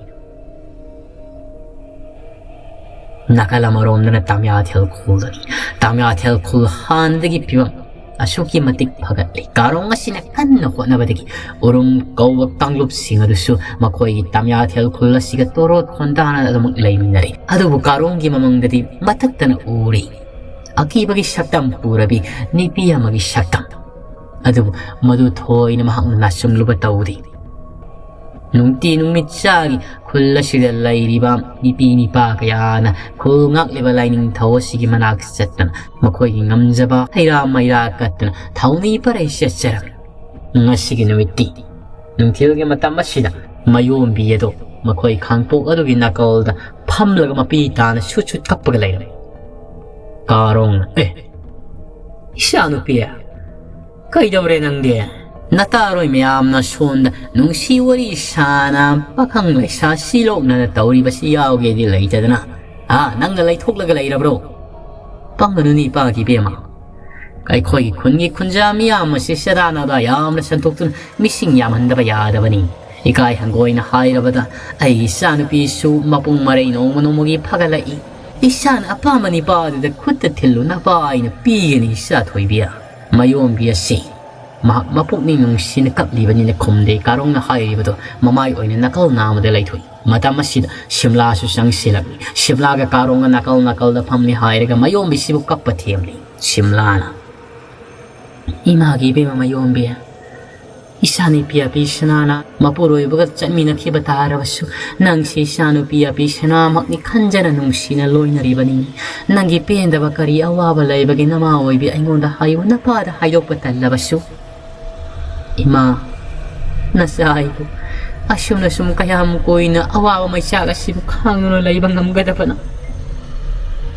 ꯅꯥꯀꯜ ꯑꯃꯔꯣꯝꯗꯅ ꯇꯥꯃꯤꯌꯥꯊꯦꯜ ꯈꯨꯜꯗꯅꯤ꯫ ꯇꯥꯃꯤꯌꯥꯊꯦꯜ ꯈꯨꯜ ꯍꯥꯟꯅꯗꯒꯤ ꯐꯤꯕꯝ ꯑꯁꯨꯛꯀꯤ ꯃꯇꯤꯛ ꯐꯒꯠꯂꯤ꯫ ꯀꯥꯔꯣꯡ ꯑꯁꯤꯅ ꯀꯟꯅ ꯍꯣꯠꯅꯕꯗꯒꯤ ꯎꯔꯨꯝ ꯀꯧꯕ ꯀꯥꯡꯂꯨꯞꯁꯤꯡ ꯑꯗꯨꯁꯨ ꯃꯈꯣꯏꯒꯤ ꯇꯥꯃꯤꯌꯥꯊꯦꯜ ꯈꯨꯜ ꯑꯁꯤꯒ ꯇꯣꯔꯣꯠ ꯈꯣꯟꯗꯥꯅ ꯑꯗꯨꯃꯛ ꯂꯩꯃꯤꯟꯅꯔꯤ꯫ ꯑꯗꯨꯕꯨ ꯀꯥꯔꯣꯡꯒꯤ ꯃꯃꯪꯗꯗꯤ ꯃꯊꯛꯇꯅ ꯎꯔꯤ꯫ ꯑꯀꯤꯕꯒꯤ ꯁꯛꯇꯝ ꯄꯨꯔꯕꯤ ꯅꯨꯄꯤ ꯑꯃꯒꯤ ꯁꯛꯇꯝ꯫ ꯑꯗꯨꯕꯨ ꯃꯗꯨ ꯊꯣꯏꯅ ꯃꯍꯥꯛꯅ ꯅꯥꯆꯨꯡꯂꯨꯕ ꯇꯧꯗꯦ꯫ ꯅꯨꯡꯇꯤ ꯅꯨꯃꯤꯠ ꯆꯥꯒꯤ ꯈꯨꯜ ꯑꯁꯤꯗ ꯂꯩꯔꯤꯕ ꯅꯨꯄꯤ ꯅꯤꯄꯥ ꯀꯌꯥꯅ ꯈꯨꯜ ꯉꯥꯛꯂꯤꯕ ꯂꯥꯏꯅꯤꯡꯊꯧ ꯑꯁꯤꯒꯤ ꯃꯅꯥꯛ ꯆꯠꯇꯨꯅ ꯃꯈꯣꯏꯒꯤ ꯉꯝꯖꯕ ꯍꯩꯔꯥ ꯃꯩꯔꯥ ꯀꯠꯇꯨꯅ ꯊꯧꯅꯤ ꯄꯔꯩ ꯆꯠꯆꯔꯝꯃꯤ꯫ ꯉꯁꯤꯒꯤ ꯅꯨꯃꯤꯠꯇꯤ ꯅꯨꯡꯊꯤꯜꯒꯤ ꯃꯇꯝ ꯑꯁꯤꯗ ꯃꯌꯣꯝꯕꯤ ꯑꯗꯨ ꯃꯈꯣꯏ ꯈꯥꯡꯄꯣꯛ ꯑꯗꯨꯒꯤ ꯅꯥꯀꯜꯗ ꯐꯝꯂꯒ ꯃꯄꯤ ꯇꯥꯅ ꯁꯨꯠ ꯁꯨꯠ ꯀꯞꯄꯒ ꯂꯩꯔꯝꯃꯤ꯫ ꯀꯥꯔꯣꯡꯅ, "ꯑꯦ, ꯏꯆꯥꯅꯨꯄꯤ, ꯀꯩꯗꯧꯔꯦ ꯅꯪꯗꯤ? ꯅꯇꯥꯔꯣꯏ ꯃꯌꯥꯝꯅ ꯁꯣꯝꯗ ꯅꯨꯡꯁꯤ ꯋꯥꯔꯤ ꯁꯥꯅ ꯄꯥꯈꯪ ꯂꯩꯁꯥ ꯁꯤꯂꯣꯛꯅꯅ ꯇꯧꯔꯤꯕꯁꯤ ꯌꯥꯎꯒꯦꯗꯤ ꯂꯩꯇꯗꯅ, ꯑꯥ, ꯅꯪꯅ ꯂꯩꯊꯣꯛꯂꯒ ꯂꯩꯔꯕ꯭ꯔꯣ? ꯄꯪꯒꯅꯨꯅꯤ ꯏꯄꯥꯒꯤ ꯏꯕꯦꯝꯃ꯫ ꯑꯩꯈꯣꯏꯒꯤ ꯈꯨꯟꯒꯤ ꯈꯨꯟꯖꯥ ꯃꯤꯌꯥꯝ ꯑꯁꯤ ꯆꯔꯥꯅꯗ ꯌꯥꯝꯅ ꯁꯟꯗꯣꯛꯇꯨꯅ ꯃꯤꯁꯤꯡ ꯌꯥꯝꯍꯟꯗꯕ ꯌꯥꯗꯕꯅꯤ꯫ ꯏꯀꯥꯏ ꯍꯪꯒꯣꯏꯅ ꯍꯥꯏꯔꯕꯗ ꯑꯩꯒꯤ ꯏꯆꯥꯅꯨꯄꯤꯁꯨ ꯃꯄꯨꯡ ꯃꯔꯩ ꯅꯣꯡꯃ ꯅꯣꯡꯃꯒꯤ ꯐꯒꯠꯂꯛꯏ꯫ ꯏꯆꯥꯅ ꯑꯄꯥꯝꯕ ꯅꯤꯄꯥꯗꯨꯗ ꯈꯨꯠꯇ ꯊꯤꯜꯂꯨ ꯅꯄꯥ ꯑꯩꯅ ꯄꯤꯒꯅꯤ ꯏꯆꯥ ꯊꯣꯏꯕꯤ꯫ ꯃꯌꯣꯝꯕꯤ ꯑꯁꯤ ꯃꯍꯥꯛ ꯃꯄꯨꯛꯅꯤꯡ ꯅꯨꯡꯁꯤꯅ ꯀꯞꯂꯤꯕꯅꯤꯅ ꯈꯨꯝꯗꯦ꯫ ꯀꯥꯔꯣꯡꯅ ꯍꯥꯏꯔꯤꯕꯗꯣ ꯃꯃꯥꯏ ꯑꯣꯏꯅ ꯅꯥꯀꯜ ꯅꯥꯝꯃꯗ ꯂꯩꯊꯣꯛꯏ꯫ ꯃꯇꯝ ꯑꯁꯤꯗ ꯁꯤꯝꯂꯥꯁꯨ ꯆꯪꯁꯤꯜꯂꯛꯂꯤ꯫ ꯁꯤꯝꯂꯥꯒ ꯀꯥꯔꯣꯡꯒ ꯅꯥꯀꯜ ꯅꯥꯀꯜꯗ ꯐꯝꯂꯤ ꯍꯥꯏꯔꯒ ꯃꯌꯣꯝꯕꯤꯁꯤꯕꯨ ꯀꯞꯄ ꯊꯦꯝꯂꯤ꯫ ꯁꯤꯝꯂꯥꯅ, "ꯏꯃꯥꯒꯤ ꯏꯕꯦꯝꯃ ꯃꯌꯣꯝꯕꯤ, ꯏꯆꯥꯅꯨꯄꯤ ꯑꯕꯤꯁꯅꯥꯅ ꯃꯄꯨꯔꯣꯏꯕꯒ ꯆꯠꯃꯤꯟꯅꯈꯤꯕ ꯇꯥꯔꯕꯁꯨ, ꯅꯪꯁꯤ ꯏꯆꯥꯅꯨꯄꯤ ꯑꯕꯤꯁꯅꯥꯃꯛꯅꯤ ꯈꯟꯖꯅ ꯅꯨꯡꯁꯤꯅ ꯂꯣꯏꯅꯔꯤꯕꯅꯤ꯫ ꯅꯪꯒꯤ ꯄꯦꯟꯗꯕ ꯀꯔꯤ ꯑꯋꯥꯕ ꯂꯩꯕꯒꯦ ꯅꯃꯥ ꯑꯣꯏꯕꯤ? ꯑꯩꯉꯣꯟꯗ ꯍꯥꯏꯌꯨ, ꯅꯄꯥꯗ ꯍꯥꯏꯗꯣꯛꯄ ꯇꯜꯂꯕꯁꯨ꯫ ꯏꯃꯥ, ꯅꯆꯥ ꯑꯩꯕꯨ ꯑꯁꯨꯝꯅ ꯁꯨꯝ ꯀꯌꯥꯝ ꯀꯨꯏꯅ ꯑꯋꯥꯕ ꯃꯩꯆꯥꯛ ꯑꯁꯤꯕꯨ ꯈꯥꯡꯗꯨꯅ ꯂꯩꯕ ꯉꯝꯒꯗꯕꯅꯣ?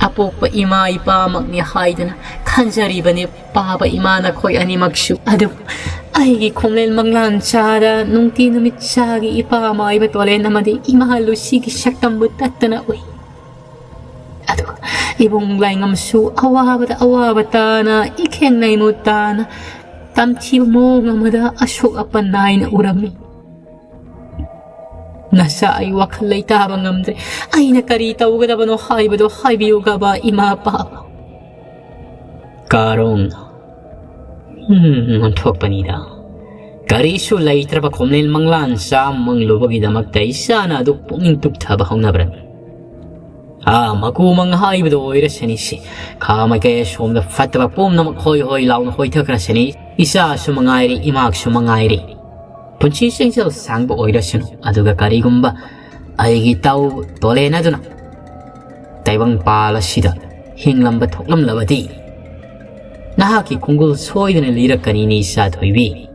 ꯑꯄꯣꯛꯄ ꯏꯃꯥ ꯏꯄꯥꯃꯛꯅꯤ ꯍꯥꯏꯗꯨꯅ ꯈꯟꯖꯔꯤꯕꯅꯤ ꯄꯥꯕ ꯏꯃꯥ ꯅꯈꯣꯏ ꯑꯅꯤꯃꯛꯁꯨ꯫ ꯑꯗꯨꯕꯨ ꯑꯩꯒꯤ ꯈꯣꯝꯂꯦꯟ ꯃꯪꯂꯥꯟ ꯆꯥꯗ ꯅꯨꯡꯇꯤ ꯅꯨꯃꯤꯠ ꯆꯥꯒꯤ ꯏꯄꯥ ꯃꯥꯏꯕ ꯇꯣꯂꯦꯟ ꯑꯃꯗꯤ ꯏꯃꯥ ꯂꯨꯁꯤꯒꯤ ꯁꯛꯇꯝꯕꯨ ꯇꯠꯇꯅ ꯎꯏ꯫ ꯑꯗꯨꯒ ꯏꯕꯨꯡ ꯂꯥꯏꯉꯝꯁꯨ ꯑꯋꯥꯕꯗ ꯑꯋꯥꯕ ꯇꯥꯅ, ꯏꯈꯦꯡ ꯂꯩꯃꯨ ꯇꯥꯅ, ꯇꯝꯊꯤꯕ ꯃꯑꯣꯡ ꯑꯃꯗ ꯑꯁꯣꯛ ꯑꯄꯟ ꯅꯥꯏꯅ ꯎꯔꯝꯃꯤ꯫ ꯅꯆꯥ, ꯑꯩ ꯋꯥꯈꯜ ꯂꯩꯇꯥꯕ ꯉꯝꯗ꯭ꯔꯦ꯫ ꯑꯩꯅ ꯀꯔꯤ ꯇꯧꯒꯗꯕꯅꯣ ꯍꯥꯏꯕꯗꯣ ꯍꯥꯏꯕꯤꯌꯨ ꯒꯕꯥ ꯏꯃꯥ ꯄꯥꯕ꯫ ꯀꯥꯔꯣꯡꯅ, "ꯎꯝ, ꯑꯣꯟꯊꯣꯛꯄꯅꯤꯗ꯫ ꯀꯔꯤꯁꯨ ꯂꯩꯇ꯭ꯔꯕ ꯈꯣꯝꯂꯦꯟ ꯃꯪꯂꯥꯟ ꯆꯥ ꯃꯪꯂꯨꯕꯒꯤꯗꯃꯛꯇ ꯏꯆꯥꯅ ꯑꯗꯨꯛ ꯄꯨꯛꯅꯤꯡ ꯇꯨꯞꯊꯕ ꯍꯧꯅꯕ꯭ꯔꯅꯤ? ꯑꯥ, ꯃꯀꯨ ꯃꯪ ꯍꯥꯏꯕꯗꯣ ꯑꯣꯏꯔꯁꯅꯤꯁꯤ꯫ ꯈꯥ ꯃꯥꯏꯀꯩ ꯑꯁꯣꯝꯗ ꯐꯠꯇꯕ ꯄꯨꯝꯅꯃꯛ ꯍꯣꯏ ꯍꯣꯏ ꯂꯥꯎꯅ ꯍꯣꯏꯊꯈ꯭ꯔꯁꯅꯤ꯫ ꯏꯆꯥꯁꯨ ꯃꯉꯥꯏꯔꯦ, ꯏꯃꯥꯁꯨ ꯃꯉꯥꯏꯔꯦ꯫ ꯄꯨꯟꯁꯤ ꯆꯦꯡꯖꯦꯜ ꯁꯥꯡꯕ ꯑꯣꯏꯔꯁꯅꯨ꯫ ꯑꯗꯨꯒ ꯀꯔꯤꯒꯨꯝꯕ ꯑꯩꯒꯤ ꯇꯧ ꯇꯣꯂꯦꯟ ꯑꯗꯨꯅ ꯇꯥꯏꯕꯪꯄꯥꯜ ꯑꯁꯤꯗ ꯍꯤꯡꯂꯝꯕ ꯊꯣꯛꯂꯝꯂꯕꯗꯤ, ꯅꯍꯥꯛꯀꯤ ꯈꯣꯡꯒꯨꯜ ꯁꯣꯏꯗꯅ ꯂꯤꯔꯛꯀꯅꯤꯅꯦ, ꯏꯆꯥ ꯊꯣꯏꯕꯤ꯫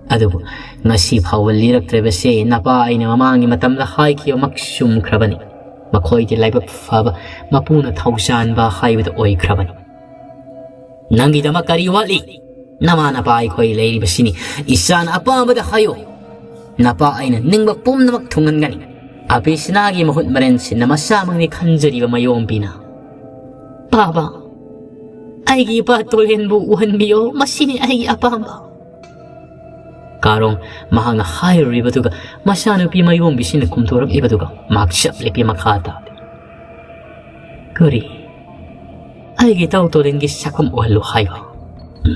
ꯑꯗꯨꯕꯨ ꯉꯁꯤ ꯐꯥꯎꯕ ꯂꯤꯔꯛꯇ꯭ꯔꯤꯕꯁꯦ ꯅꯄꯥ ꯑꯩꯅ ꯃꯃꯥꯡꯒꯤ ꯃꯇꯝꯗ ꯍꯥꯏꯈꯤꯕꯃꯛ ꯆꯨꯝꯈ꯭ꯔꯕꯅꯤ꯫ ꯃꯈꯣꯏꯗꯤ ꯂꯥꯏꯕꯛ ꯐꯕ, ꯃꯄꯨꯅ ꯊꯧꯖꯥꯟꯕ ꯍꯥꯏꯕꯗꯨ ꯑꯣꯏꯈ꯭ꯔꯕꯅꯤ꯫ ꯅꯪꯒꯤꯗꯃꯛ ꯀꯔꯤ ꯋꯥꯠꯂꯤ? ꯅꯃꯥ ꯅꯄꯥ ꯑꯩꯈꯣꯏ ꯂꯩꯔꯤꯕꯁꯤꯅꯤ꯫ ꯏꯆꯥꯅ ꯑꯄꯥꯝꯕꯗ ꯍꯥꯏꯌꯨ꯫ ꯅꯄꯥ ꯑꯩꯅ ꯅꯤꯡꯕ ꯄꯨꯝꯅꯃꯛ ꯊꯨꯡꯍꯟꯒꯅꯤ꯫ ꯑꯕꯤꯁꯅꯥꯒꯤ ꯃꯍꯨꯠ ꯃꯔꯦꯟꯁꯤꯟꯅ ꯃꯁꯥꯃꯛꯅꯤ ꯈꯟꯖꯔꯤꯕ ꯃꯌꯣꯝꯕꯤꯅ꯫ ꯄꯥꯕ, ꯑꯩꯒꯤ ꯏꯄꯥ ꯇꯣꯂꯦꯟꯕꯨ ꯎꯍꯟꯕꯤꯌꯣ꯫ ꯃꯁꯤꯅꯤ ꯑꯩꯒꯤ ꯑꯄꯥꯝꯕ꯫ ꯀꯥꯔꯣꯡ ꯃꯍꯥꯛꯅ ꯍꯥꯏꯔꯨꯔꯤꯕꯗꯨꯒ ꯃꯆꯥꯅꯨꯄꯤ ꯃꯌꯣꯝꯕꯤꯁꯤꯅ ꯈꯨꯝꯊꯣꯔꯛꯂꯤꯕꯗꯨꯒ ꯃꯍꯥꯛ ꯆꯞ ꯂꯦꯞꯄꯤ, ꯃꯈꯥ ꯇꯥꯗꯦ꯫ ꯀꯔꯤ? ꯑꯩꯒꯤ ꯏꯇꯥꯎ ꯇꯣꯂꯦꯟꯒꯤ ꯁꯛꯐꯝ ꯎꯍꯜꯂꯨ ꯍꯥꯏꯕ?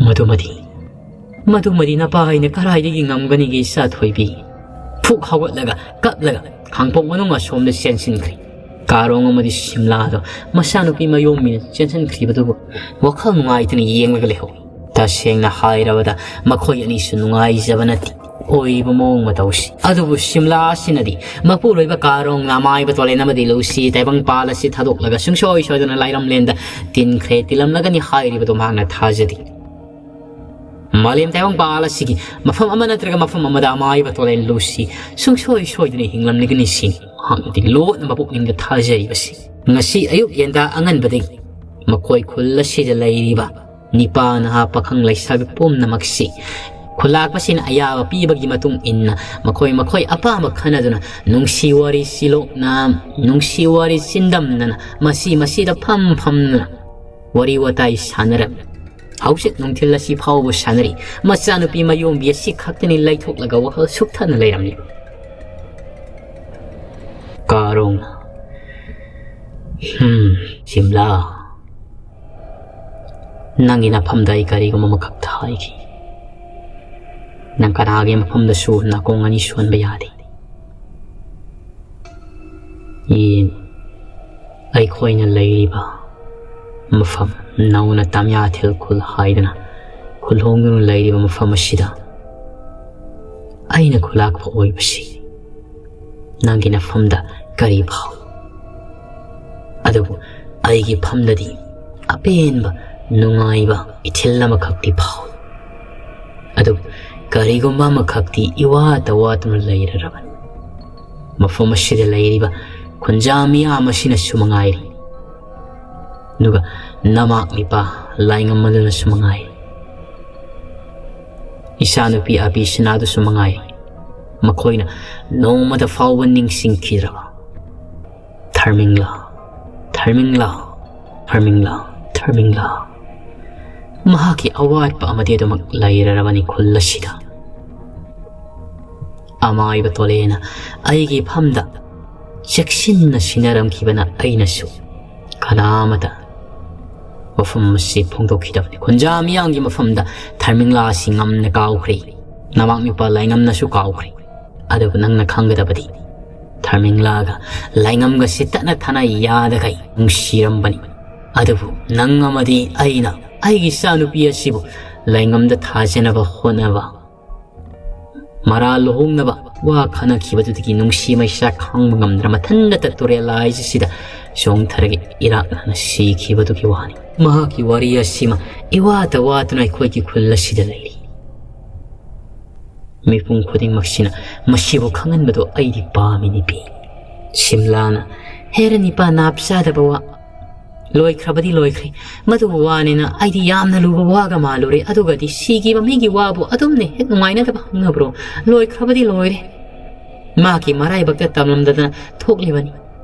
ꯃꯗꯨꯃꯗꯤ "ꯃꯗꯨꯃꯗꯤ ꯅꯄꯥ ꯑꯩꯅ ꯀꯗꯥꯏꯗꯒꯤ ꯉꯝꯒꯅꯤꯒꯦ, ꯏꯆꯥ ꯊꯣꯏꯕꯤ?" ꯐꯨꯛ ꯍꯧꯒꯠꯂꯒ ꯀꯞꯂꯒ ꯈꯥꯡꯄꯣꯛ ꯃꯅꯨꯡ ꯑꯁꯣꯝꯗ ꯆꯦꯟꯁꯤꯟꯈ꯭ꯔꯦ꯫ ꯀꯥꯔꯣꯡ ꯑꯃꯗꯤ ꯁꯤꯝꯂꯥꯗꯣ ꯃꯆꯥꯅꯨꯄꯤ ꯃꯌꯣꯝꯕꯤꯅ ꯆꯦꯟꯁꯤꯟꯈ꯭ꯔꯤꯕꯗꯨꯕꯨ ꯋꯥꯈꯜ ꯅꯨꯡꯉꯥꯏꯇꯅ ꯌꯦꯡꯂꯒ ꯂꯩꯍꯧꯏ꯫ ꯇꯁꯦꯡꯅ ꯍꯥꯏꯔꯕꯗ ꯃꯈꯣꯏ ꯑꯅꯤꯁꯨ ꯅꯨꯡꯉꯥꯏꯖꯕ ꯅꯠꯇꯦ꯫ ꯑꯣꯏꯕ ꯃꯑꯣꯡ ꯃꯇꯧꯁꯤ꯫ ꯑꯗꯨꯕꯨ ꯁꯤꯝꯂꯥ ꯑꯁꯤꯅꯗꯤ ꯃꯄꯨꯔꯣꯏꯕ ꯀꯥꯔꯣꯡꯅ ꯑꯃꯥꯏꯕ ꯇꯣꯂꯦꯟ ꯑꯃꯗꯤ ꯂꯨꯁꯤ ꯇꯥꯏꯕꯪꯄꯥꯜ ꯑꯁꯤ ꯊꯥꯗꯣꯛꯂꯒ ꯁꯨꯡꯁꯣꯏ ꯁꯣꯏꯗꯅ ꯂꯥꯏꯔꯝꯂꯦꯟꯗ ꯇꯤꯟꯈ꯭ꯔꯦ ꯇꯤꯜꯂꯝꯂꯒꯅꯤ ꯍꯥꯏꯔꯤꯕꯗꯨ ꯃꯍꯥꯛꯅ ꯊꯥꯖꯗꯦ꯫ ꯃꯥꯂꯦꯝ ꯇꯥꯏꯕꯪꯄꯥꯜ ꯑꯁꯤꯒꯤ ꯃꯐꯝ ꯑꯃ ꯅꯠꯇ꯭ꯔꯒ ꯃꯐꯝ ꯑꯃꯗ ꯑꯃꯥꯏꯕ ꯇꯣꯂꯦꯟ ꯂꯨꯁꯤ ꯁꯨꯡꯁꯣꯏ ꯁꯣꯏꯗꯅ ꯍꯤꯡꯂꯝꯂꯒꯅꯤ ꯁꯤꯅꯤ ꯃꯍꯥꯛꯅꯗꯤ ꯂꯣꯠꯅ ꯃꯄꯨꯛꯅꯤꯡꯗ ꯊꯥꯖꯔꯤꯕꯁꯤ꯫ ꯉꯁꯤ ꯑꯌꯨꯛ ꯌꯦꯟꯗꯥ ꯑꯉꯟꯕꯗꯒꯤ ꯃꯈꯣꯏ ꯈꯨꯜ ꯑꯁꯤꯗ ꯂꯩꯔꯤꯕ ꯅꯤꯄꯥ ꯅꯍꯥ ꯄꯥꯈꯪ ꯂꯩꯁꯥꯕꯤ ꯄꯨꯝꯅꯃꯛꯁꯤ ꯈꯨꯂꯥꯛꯄꯁꯤꯡꯅ ꯑꯌꯥꯕ ꯄꯤꯕꯒꯤ ꯃꯇꯨꯡ ꯏꯟꯅ ꯃꯈꯣꯏ ꯃꯈꯣꯏ ꯑꯄꯥꯝꯕ ꯈꯟꯅꯗꯨꯅ ꯅꯨꯡꯁꯤ ꯋꯥꯔꯤ ꯁꯤꯂꯣꯛꯅ, ꯅꯨꯡꯁꯤ ꯋꯥꯔꯤ ꯆꯤꯟꯗꯝꯅꯅ ꯃꯁꯤ ꯃꯁꯤꯗ ꯐꯝ ꯐꯝꯗꯨꯅ ꯋꯥꯔꯤ ꯋꯥꯇꯥꯏ ꯁꯥꯟꯅꯔꯝꯃꯤ꯫ ꯍꯧꯖꯤꯛ ꯅꯨꯡꯊꯤꯜ ꯑꯁꯤ ꯐꯥꯎꯕ ꯁꯥꯟꯅꯔꯤ꯫ ꯃꯆꯥꯅꯨꯄꯤ ꯃꯌꯣꯝꯕꯤ ꯑꯁꯤ ꯈꯛꯇꯅꯤ ꯂꯩꯊꯣꯛꯂꯒ ꯋꯥꯈꯜ ꯁꯨꯞꯊꯅ ꯂꯩꯔꯝꯂꯤꯕ꯫ ꯀꯥꯔꯣꯡꯅ, "ꯍꯝ, ꯁꯤꯝꯂꯥ, ꯅꯪꯒꯤ ꯅꯐꯝꯗ ꯑꯩ ꯀꯔꯤꯒꯨꯝꯕ ꯑꯃꯈꯛꯇ ꯍꯥꯏꯒꯦ꯫ ꯅꯪ ꯀꯅꯥꯒꯤ ꯃꯐꯝꯗꯁꯨ ꯅꯥꯀꯣꯡ ꯑꯅꯤ ꯁꯣꯟꯕ ꯌꯥꯗꯦ꯫ ꯌꯦꯡ, ꯑꯩꯈꯣꯏꯅ ꯂꯩꯔꯤꯕ ꯃꯐꯝ ꯅꯧꯅ ꯇꯥꯃꯤꯌꯥꯊꯤꯜ ꯈꯨꯜ ꯍꯥꯏꯗꯅ ꯈꯨꯜꯍꯣꯡꯗꯨꯅ ꯂꯩꯔꯤꯕ ꯃꯐꯝ ꯑꯁꯤꯗ ꯑꯩꯅ ꯈꯨꯂꯥꯛꯄ ꯑꯣꯏꯕꯁꯤ ꯅꯪꯒꯤ ꯅꯐꯝꯗ ꯀꯔꯤ ꯐꯥꯎꯏ? ꯑꯗꯨꯕꯨ ꯑꯩꯒꯤ ꯐꯝꯗꯗꯤ ꯑꯄꯦꯟꯕ, ꯅꯨꯡꯉꯥꯏꯕ ꯏꯊꯤꯜ ꯑꯃꯈꯛꯇꯤ ꯐꯥꯎꯏ꯫ ꯑꯗꯨꯕꯨ ꯀꯔꯤꯒꯨꯝꯕ ꯑꯃꯈꯛꯇꯤ ꯏꯋꯥꯠꯇ ꯋꯥꯠꯇꯨꯅ ꯂꯩꯔꯔꯕꯅꯤ꯫ ꯃꯐꯝ ꯑꯁꯤꯗ ꯂꯩꯔꯤꯕ ꯈꯨꯟꯖꯥ ꯃꯤꯌꯥꯝ ꯑꯁꯤꯅꯁꯨ ꯃꯉꯥꯏꯔꯤ, ꯑꯗꯨꯒ ꯅꯃꯥꯛ ꯅꯤꯄꯥ ꯂꯥꯏꯉꯝ ꯑꯗꯨꯅꯁꯨ ꯃꯉꯥꯏꯔꯤ, ꯏꯆꯥꯅꯨꯄꯤ ꯑꯕꯤꯁꯅꯥꯗꯨꯁꯨ ꯃꯉꯥꯏꯔꯤ꯫ ꯃꯈꯣꯏꯅ ꯅꯣꯡꯃꯗ ꯐꯥꯎꯕ ꯅꯤꯡꯁꯤꯡꯈꯤꯗ꯭ꯔꯕ ꯊꯔꯃꯤꯡꯂꯥ, ꯊꯔꯃꯤꯡꯂꯥ, ꯊꯔꯃꯤꯡꯂꯥ, ꯊꯔꯃꯤꯡꯂꯥ꯫ ꯃꯍꯥꯛꯀꯤ ꯑꯋꯥꯠꯄ ꯑꯃꯗꯤ ꯑꯗꯨꯃꯛ ꯂꯩꯔꯔꯕꯅꯤ ꯈꯨꯜ ꯑꯁꯤꯗ꯫ ꯑꯃꯥꯏꯕ ꯇꯣꯂꯦꯅ ꯑꯩꯒꯤ ꯐꯝꯗ ꯆꯦꯛꯁꯤꯟꯅ ꯁꯤꯟꯅꯔꯝꯈꯤꯕꯅ ꯑꯩꯅꯁꯨ ꯀꯅꯥ ꯑꯃꯇ ꯋꯥꯐꯝ ꯑꯁꯤ ꯐꯣꯡꯗꯣꯛꯈꯤꯗꯕꯅꯤ꯫ ꯈꯨꯟꯖꯥ ꯃꯤꯌꯥꯝꯒꯤ ꯃꯐꯝꯗ ꯊꯔꯃꯤꯡꯂꯥ ꯑꯁꯤ ꯉꯝꯅ ꯀꯥꯎꯈ꯭ꯔꯦ꯫ ꯅꯃꯥꯛ ꯅꯨꯄꯥ ꯂꯥꯏꯉꯝꯅꯁꯨ ꯀꯥꯎꯈ꯭ꯔꯦ꯫ ꯑꯗꯨꯕꯨ ꯅꯪꯅ ꯈꯪꯒꯗꯕꯗꯤ, ꯊꯔꯃꯤꯡꯂꯥꯒ ꯂꯥꯏꯉꯝꯒꯁꯤ ꯇꯠꯅ ꯊꯥꯅ ꯌꯥꯗꯈꯩ ꯅꯨꯡꯁꯤꯔꯝꯕꯅꯤ꯫ ꯑꯗꯨꯕꯨ ꯅꯪ ꯑꯃꯗꯤ ꯑꯩꯅ ꯑꯩꯒꯤ ꯏꯆꯥꯅꯨꯄꯤ ꯑꯁꯤꯕꯨ ꯂꯥꯏꯉꯝꯗ ꯊꯥꯖꯅꯕ ꯍꯣꯠꯅꯕ, ꯃꯔꯥ ꯂꯨꯍꯣꯡꯅꯕ ꯋꯥ ꯈꯟꯅꯈꯤꯕꯗꯨꯗꯒꯤ ꯅꯨꯡꯁꯤ ꯃꯩꯁꯥ ꯈꯥꯡꯕ ꯉꯝꯗꯅ ꯃꯊꯟꯇ ꯇꯨꯔꯦꯜ ꯂꯥꯏꯁꯤꯗ ꯆꯣꯡꯊꯔꯒ ꯏꯔꯥꯛꯅꯅ ꯁꯤꯈꯤꯕꯗꯨꯒꯤ ꯋꯥꯅꯤ꯫ ꯃꯍꯥꯛꯀꯤ ꯋꯥꯔꯤ ꯑꯁꯤꯃ ꯏꯋꯥꯇ ꯋꯥꯗꯨꯅ ꯑꯩꯈꯣꯏꯒꯤ ꯈꯨꯜ ꯑꯁꯤꯗ ꯂꯩꯔꯤ꯫ ꯃꯤꯄꯨꯝ ꯈꯨꯗꯤꯡꯃꯛꯁꯤꯅ ꯃꯁꯤꯕꯨ ꯈꯪꯍꯟꯕꯗꯨ ꯑꯩꯗꯤ ꯄꯥꯝꯃꯤ, ꯅꯨꯄꯤ꯫ ꯁꯤꯝꯂꯥꯅ, "ꯍꯦꯔ ꯅꯤꯄꯥ ꯅꯥꯞ ꯆꯥꯗꯕ ꯋꯥ꯫ ꯂꯣꯏꯈ꯭ꯔꯕꯗꯤ ꯂꯣꯏꯈ꯭ꯔꯦ꯫ ꯃꯗꯨꯕꯨ ꯋꯥꯅꯦꯅ ꯑꯩꯗꯤ ꯌꯥꯝꯅ ꯂꯨꯕ ꯋꯥꯒ ꯃꯥꯜꯂꯨꯔꯦ꯫ ꯑꯗꯨꯒꯗꯤ ꯁꯤꯈꯤꯕ ꯃꯤꯒꯤ ꯋꯥꯕꯨ ꯑꯗꯨꯝꯅ ꯍꯦꯛ ꯅꯨꯡꯉꯥꯏꯅꯗꯕ ꯍꯪꯅꯕ꯭ꯔꯣ? ꯂꯣꯏꯈ꯭ꯔꯕꯗꯤ ꯂꯣꯏꯔꯦ꯫ ꯃꯍꯥꯛꯀꯤ ꯃꯔꯥꯏꯕꯛꯇ ꯇꯝꯂꯝꯗꯗꯅ ꯊꯣꯛꯂꯤꯕꯅꯤ꯫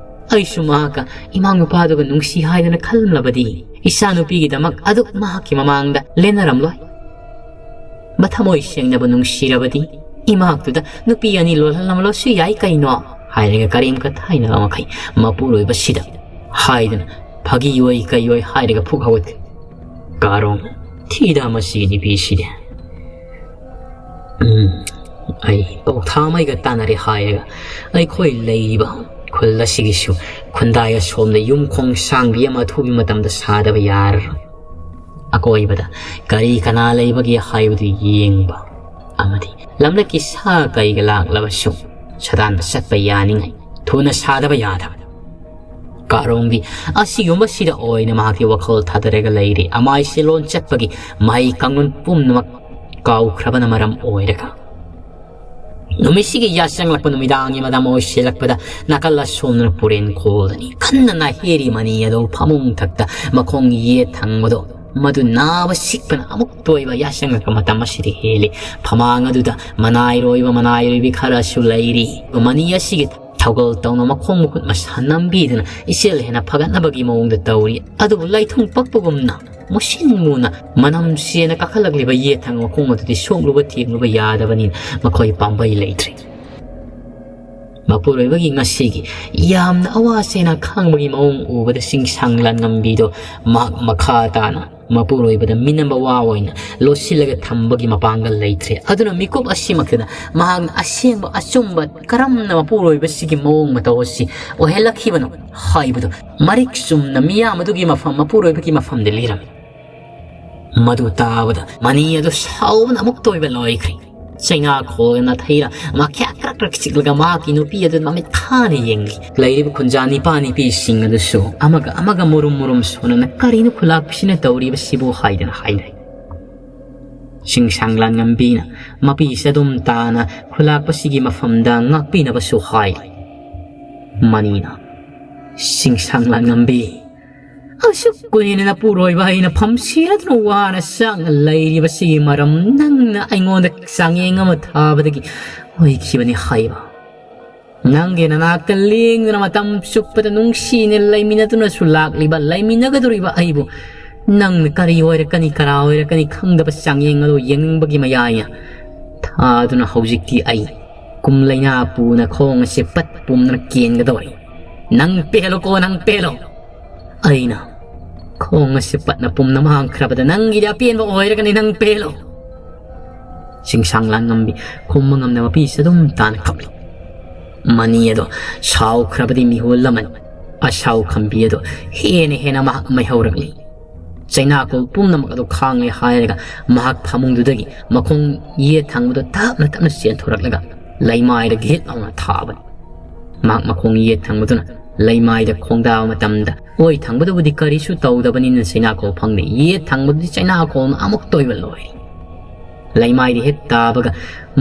ꯑꯩꯁꯨ ꯃꯍꯥꯛꯀ ꯏꯃꯥ ꯅꯨꯄꯥꯗꯨꯒ ꯅꯨꯡꯁꯤ ꯍꯥꯏꯗꯅ ꯈꯜꯂꯝꯂꯕꯗꯤ ꯏꯆꯥ ꯅꯨꯄꯤꯒꯤꯗꯃꯛ ꯑꯗꯨꯛ ꯃꯍꯥꯛꯀꯤ ꯃꯃꯥꯡꯗ ꯂꯦꯟꯅꯔꯝꯂꯣꯏ꯫ ꯃꯊꯃꯣꯏ ꯁꯦꯡꯅꯕ ꯅꯨꯡꯁꯤꯔꯕꯗꯤ ꯏꯃꯥꯛꯇꯨꯗ ꯅꯨꯄꯤ ꯑꯅꯤ ꯂꯣꯜꯍꯜꯂꯝꯂꯁꯨ ꯌꯥꯏ ꯀꯩꯅꯣ?" ꯍꯥꯏꯔꯒ ꯀꯔꯦꯝ ꯀꯊꯥꯏꯅꯕ ꯃꯈꯩ ꯃꯄꯨꯔꯣꯏꯕꯁꯤꯗ ꯍꯥꯏꯗꯨꯅ ꯐꯥꯒꯤ ꯑꯣꯏ ꯀꯩ ꯑꯣꯏ ꯍꯥꯏꯔꯒ ꯐꯨꯛ ꯍꯧꯒꯠꯈꯤ꯫ ꯀꯥꯔꯣꯡ, "ꯊꯤꯗ ꯃꯁꯤꯒꯤ ꯅꯨꯄꯤꯁꯤꯗꯤ꯫ ꯎꯝ, ꯑꯩ ꯄꯧꯊꯥꯃꯩꯒ ꯇꯥꯟꯅꯔꯦ ꯍꯥꯏꯔꯒ ꯑꯩꯈꯣꯏ ꯂꯩꯔꯤꯕ ꯈꯨꯜ ꯑꯁꯤꯒꯤꯁꯨ ꯈꯨꯟꯗꯥꯏ ꯑꯁꯣꯝꯗ ꯌꯨꯝ ꯈꯣꯡ ꯁꯥꯡꯕꯤ ꯑꯃ ꯑꯊꯨꯕ ꯃꯇꯝꯗ ꯁꯥꯗꯕ ꯌꯥꯔꯔꯣꯏ꯫ ꯑꯀꯣꯏꯕꯗ ꯀꯔꯤ ꯀꯅꯥ ꯂꯩꯕꯒꯦ ꯍꯥꯏꯕꯗꯨ ꯌꯦꯡꯕ ꯑꯃꯗꯤ ꯂꯝꯂꯛꯀꯤ ꯁꯥ ꯀꯩꯒ ꯂꯥꯛꯂꯕꯁꯨ ꯁꯗꯥꯟꯗ ꯆꯠꯄ ꯌꯥꯅꯤꯡꯉꯥꯏ ꯊꯨꯅ ꯁꯥꯗꯕ ꯌꯥꯗꯕ꯫ ꯀꯥꯔꯣꯡꯗꯤ ꯑꯁꯤꯒꯨꯝꯕꯁꯤꯗ ꯑꯣꯏꯅ ꯃꯍꯥꯛꯀꯤ ꯋꯥꯈꯜ ꯊꯥꯗꯔꯒ ꯂꯩꯔꯤ꯫ ꯑꯃꯥꯏꯁꯦ ꯂꯣꯟ ꯆꯠꯄꯒꯤ ꯃꯍꯩ ꯀꯥꯡꯂꯣꯟ ꯄꯨꯝꯅꯃꯛ ꯀꯥꯎꯈ꯭ꯔꯕꯅ ꯃꯔꯝ ꯑꯣꯏꯔꯒ ꯅꯨꯃꯤꯠꯁꯤꯒꯤ ꯌꯥꯆꯪꯂꯛꯄ ꯅꯨꯃꯤꯗꯥꯡꯒꯤ ꯃꯇꯝ ꯑꯣꯏꯁꯤꯜꯂꯛꯄꯗ ꯅꯥꯀꯜ ꯑꯁꯣꯝꯗꯅ ꯄꯨꯔꯦꯟ ꯈꯣꯜꯗꯅꯤ ꯈꯟꯅ ꯅꯥꯍꯦꯔꯤ ꯃꯅꯤ ꯑꯗꯨ ꯐꯃꯨꯡ ꯊꯛꯇ ꯃꯈꯣꯡ ꯌꯦꯠ ꯊꯪꯕꯗꯣ ꯃꯗꯨ ꯅꯥꯕ ꯁꯤꯛꯄꯅ ꯑꯃꯨꯛ ꯇꯣꯏꯕ ꯌꯥꯆꯪꯂꯛꯄ ꯃꯇꯝ ꯑꯁꯤꯗꯤ ꯍꯦꯜꯂꯤ꯫ ꯐꯃꯥꯡ ꯑꯗꯨꯗ ꯃꯅꯥꯏꯔꯣꯏꯕ ꯃꯅꯥꯏꯔꯣꯏꯕꯤ ꯈꯔꯁꯨ ꯂꯩꯔꯤ꯫ ꯃꯅꯤ ꯑꯁꯤꯒꯤ ꯊꯧꯒꯜ ꯇꯧꯅ ꯃꯈꯣꯡ ꯃꯈꯨꯠ ꯃꯁꯥ ꯅꯝꯕꯤꯗꯨꯅ ꯏꯆꯦꯜ ꯍꯦꯟꯅ ꯐꯒꯠꯅꯕꯒꯤ ꯃꯑꯣꯡꯗ ꯇꯧꯔꯤ꯫ ꯑꯗꯨꯕꯨ ꯂꯩꯊꯨꯡ ꯄꯛꯄꯒꯨꯝꯅ ꯃꯨꯁꯤꯟ ꯃꯨꯅ ꯃꯅꯝ ꯆꯦꯅ ꯀꯥꯈꯠꯂꯛꯂꯤꯕ ꯌꯦꯠ ꯊꯪꯕ ꯃꯈꯣꯡ ꯑꯗꯨꯗꯤ ꯁꯣꯛꯂꯨꯕ ꯊꯦꯡꯂꯨꯕ ꯌꯥꯗꯕꯅꯤꯅ ꯃꯈꯣꯏ ꯄꯥꯝꯕꯩ ꯂꯩꯇ꯭ꯔꯤ꯫ ꯃꯄꯨꯔꯣꯏꯕꯒꯤ ꯉꯁꯤꯒꯤ ꯌꯥꯝꯅ ꯑꯋꯥ ꯆꯩꯅꯥ ꯈꯥꯡꯕꯒꯤ ꯃꯑꯣꯡ ꯎꯕꯗ ꯆꯤꯡꯁꯥꯡ ꯂꯥꯟꯉꯝꯕꯤꯗꯣ ꯃꯍꯥꯛ ꯃꯈꯥ ꯇꯥꯅ ꯃꯄꯨꯔꯣꯏꯕꯗ ꯃꯤꯅꯝꯕ ꯋꯥ ꯑꯣꯏꯅ ꯂꯣꯠꯁꯤꯜꯂꯒ ꯊꯝꯕꯒꯤ ꯃꯄꯥꯡꯒꯜ ꯂꯩꯇ꯭ꯔꯦ꯫ ꯑꯗꯨꯅ ꯃꯤꯀꯨꯞ ꯑꯁꯤꯃꯛꯇꯗ ꯃꯍꯥꯛꯅ ꯑꯁꯦꯡꯕ ꯑꯆꯨꯝꯕ ꯀꯔꯝꯅ ꯃꯄꯨꯔꯣꯏꯕꯁꯤꯒꯤ ꯃꯑꯣꯡ ꯃꯇꯧ ꯑꯁꯤ ꯑꯣꯏꯍꯜꯂꯛꯈꯤꯕꯅꯣ ꯍꯥꯏꯕꯗꯨ ꯃꯔꯤꯛ ꯆꯨꯝꯅ ꯃꯤꯌꯥꯝ ꯑꯗꯨꯒꯤ ꯃꯐꯝ, ꯃꯄꯨꯔꯣꯏꯕꯒꯤ ꯃꯐꯝꯗ ꯂꯤꯔꯝꯃꯤ꯫ ꯃꯗꯨ ꯇꯥꯕꯗ ꯃꯅꯤ ꯑꯗꯨ ꯁꯥꯎꯕꯅ ꯑꯃꯨꯛꯇ ꯑꯣꯏꯕ ꯂꯣꯏꯈ꯭ꯔꯦ꯫ ꯆꯩꯅꯥꯈꯣꯜꯒ ꯅꯥꯊꯩꯔ ꯃꯈ꯭ꯌꯥ ꯀ꯭ꯔꯛ ꯀ꯭ꯔꯛ ꯆꯤꯛꯂꯒ ꯃꯍꯥꯛꯀꯤ ꯅꯨꯄꯤ ꯑꯗꯨ ꯃꯃꯤꯠ ꯈꯥꯅ ꯌꯦꯡꯂꯤ꯫ ꯂꯩꯔꯤꯕ ꯈꯨꯟꯖꯥ ꯅꯤꯄꯥ ꯅꯤꯄꯤꯁꯤꯡ ꯑꯗꯨꯁꯨ ꯑꯃꯒ ꯑꯃꯒ ꯃꯨꯔꯨꯝ ꯃꯨꯔꯨꯝ ꯁꯣꯟꯅꯅ "ꯀꯔꯤꯅꯣ ꯈꯨꯂꯥꯛꯄꯤꯁꯤꯅ ꯇꯧꯔꯤꯕꯁꯤꯕꯨ?" ꯍꯥꯏꯗꯅ ꯍꯥꯏꯅꯩ꯫ ꯆꯤꯡꯁꯥꯡ ꯂꯥꯟꯉꯝꯕꯤꯅ ꯃꯄꯤ ꯆꯗꯨꯝ ꯇꯥꯅ ꯈꯨꯂꯥꯛꯄꯁꯤꯒꯤ ꯃꯐꯝꯗ ꯉꯥꯛꯄꯤꯅꯕꯁꯨ ꯍꯥꯏ꯫ ꯃꯅꯤꯅ, "ꯆꯤꯡꯁꯥꯡ ꯂꯥꯟꯉꯝꯕꯤ, ꯑꯁꯨꯛ ꯀꯨꯏꯅ ꯅꯄꯨꯔꯣꯏꯕ ꯑꯩꯅ ꯐꯝꯁꯤꯜꯂꯗꯨꯅ ꯋꯥꯅ ꯆꯥꯛꯅ ꯂꯩꯔꯤꯕꯁꯤꯒꯤ ꯃꯔꯝ ꯅꯪꯅ ꯑꯩꯉꯣꯟꯗ ꯆꯥꯡꯌꯦꯡ ꯑꯃ ꯊꯥꯕꯗꯒꯤ ꯑꯣꯏꯈꯤꯕꯅꯤ ꯍꯥꯏꯕ꯫ ꯅꯪꯒꯤ ꯅꯅꯥꯛꯇ ꯂꯦꯡꯗꯅ ꯃꯇꯝ ꯆꯨꯞꯄꯗ ꯅꯨꯡꯁꯤꯅ ꯂꯩꯃꯤꯟꯅꯗꯨꯅꯁꯨ ꯂꯥꯛꯂꯤꯕ, ꯂꯩꯃꯤꯟꯅꯒꯗꯧꯔꯤꯕ ꯑꯩꯕꯨ ꯅꯪꯅ ꯀꯔꯤ ꯑꯣꯏꯔꯛꯀꯅꯤ, ꯀꯅꯥ ꯑꯣꯏꯔꯛꯀꯅꯤ ꯈꯪꯗꯕ ꯆꯥꯡꯌꯦꯡ ꯑꯗꯨ ꯌꯦꯡꯅꯤꯡꯕꯒꯤ ꯃꯌꯥꯏꯅ ꯊꯥꯗꯨꯅ ꯍꯧꯖꯤꯛꯇꯤ ꯑꯩ ꯀꯨꯝꯂꯩꯅꯥ ꯄꯨꯅ ꯈꯣꯡ ꯑꯁꯤ ꯄꯠ ꯄꯨꯝꯗꯅ ꯀꯦꯟꯒꯗꯧꯔꯤ꯫ ꯅꯪ ꯄꯦꯜꯂꯣꯀꯣ, ꯅꯪ ꯄꯦꯜꯂꯣ꯫ ꯑꯩꯅ ꯈꯣꯡ ꯑꯁꯤ ꯄꯠꯅ ꯄꯨꯝꯅ ꯃꯥꯡꯈ꯭ꯔꯕꯗ ꯅꯪꯒꯤꯗꯤ ꯑꯄꯦꯟꯕ ꯑꯣꯏꯔꯒꯅꯤ, ꯅꯪ ꯄꯦꯜꯂꯣ꯫" ꯆꯤꯡꯁꯥꯡ ꯂꯥꯟꯉꯝꯕꯤ ꯈꯨꯝꯕ ꯉꯝꯗꯕ ꯃꯄꯤꯁꯤ ꯑꯗꯨꯝ ꯇꯥꯅ ꯀꯞꯂꯤ꯫ ꯃꯅꯤ ꯑꯗꯣ ꯁꯥꯎꯈ꯭ꯔꯕꯗꯤ ꯃꯤꯍꯨꯜ ꯑꯃꯅꯤ꯫ ꯑꯁꯥꯎ ꯈꯝꯕꯤ ꯑꯗꯣ ꯍꯦꯟꯅ ꯍꯦꯟꯅ ꯃꯍꯥꯛ ꯃꯩꯍꯧꯔꯛꯂꯤ꯫ ꯆꯩꯅꯥꯀꯣꯜ ꯄꯨꯝꯅꯃꯛ ꯑꯗꯨ ꯈꯥꯡꯂꯦ ꯍꯥꯏꯔꯒ ꯃꯍꯥꯛ ꯐꯃꯨꯡꯗꯨꯗꯒꯤ ꯃꯈꯣꯡ ꯌꯦꯠ ꯊꯪꯕꯗꯨ ꯇꯞꯅ ꯇꯞꯅ ꯆꯦꯟꯊꯣꯔꯛꯂꯒ ꯂꯩꯃꯥꯏꯗ ꯒꯤꯠ ꯂꯥꯎꯅ ꯊꯥꯕꯅꯤ꯫ ꯃꯍꯥꯛ ꯃꯈꯣꯡ ꯌꯦꯠ ꯊꯪꯕꯗꯨꯅ ꯂꯩꯃꯥꯏꯗ ꯈꯣꯡꯗꯥꯕ ꯃꯇꯝꯗ ꯑꯣꯏ ꯊꯪꯕꯗꯨꯕꯨꯗꯤ ꯀꯔꯤꯁꯨ ꯇꯧꯗꯕꯅꯤꯅ ꯆꯩꯅꯥꯀꯣꯜ ꯐꯪꯗꯦ꯫ ꯌꯦꯠ ꯊꯪꯕꯗꯨꯗꯤ ꯆꯩꯅꯥꯀꯣꯜꯅ ꯑꯃꯨꯛ ꯇꯣꯏꯕ ꯂꯣꯏꯔꯦ꯫ ꯂꯩꯃꯥꯏꯗ ꯍꯦꯛ ꯇꯥꯕꯒ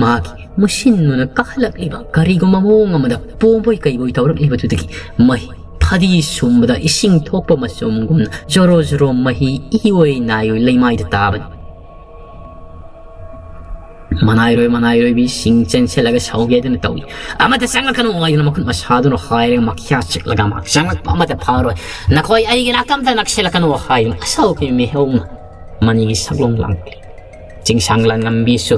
ꯃꯍꯥꯛꯀꯤ ꯃꯨꯁꯤꯟꯅꯨꯅ ꯀꯥꯈꯠꯂꯛꯂꯤꯕ ꯀꯔꯤꯒꯨꯝꯕ ꯃꯑꯣꯡ ꯑꯃꯗ ꯄꯣꯝꯕꯣꯏ ꯀꯩꯕꯣꯏ ꯇꯧꯔꯛꯂꯤꯕꯗꯨꯗꯒꯤ ꯃꯍꯤ ꯐꯗꯤ ꯁꯨꯝꯕꯗ ꯏꯁꯤꯡ ꯊꯣꯛꯄ ꯃꯆꯨꯝꯒꯨꯝꯅ ꯖꯣꯔꯣ ꯖꯣꯔꯣ ꯃꯍꯤ ꯏꯑꯣꯏ ꯅꯥꯏꯑꯣꯏ ꯂꯩꯃꯥꯏꯗ ꯇꯥꯕꯅꯤ꯫ ꯃꯅꯥꯏꯔꯣꯏ ꯃꯅꯥꯏꯔꯣꯏꯕꯤꯁꯤꯡ ꯆꯦꯟꯁꯤꯜꯂꯒ ꯁꯧꯒꯦꯗꯅ ꯇꯧꯏ꯫ "ꯑꯃꯠꯇ ꯆꯪꯂꯛꯀꯅꯨ" ꯍꯥꯏꯗꯨꯅ ꯃꯈꯨꯠ ꯃꯁꯥꯗꯨꯅ ꯍꯥꯏꯔꯒ ꯃꯈ꯭ꯌꯥ ꯆꯤꯛꯂꯒ ꯃꯍꯥꯛ ꯆꯪꯂꯛꯄ ꯑꯃꯠꯇ ꯐꯥꯔꯣꯏ꯫ "ꯅꯈꯣꯏ ꯑꯩꯒꯤ ꯅꯥꯀꯝꯇ ꯅꯛꯁꯤꯜꯂꯛꯀꯅꯨ" ꯍꯥꯏꯗꯨꯅ ꯑꯁꯥꯎꯕꯒꯤ ꯃꯤꯍꯧꯅ ꯃꯅꯤꯒꯤ ꯁꯛꯂꯣꯡ ꯂꯥꯡꯂꯤ꯫ ꯆꯤꯡꯁꯥꯡ ꯂꯥꯟꯉꯝꯕꯤꯁꯨ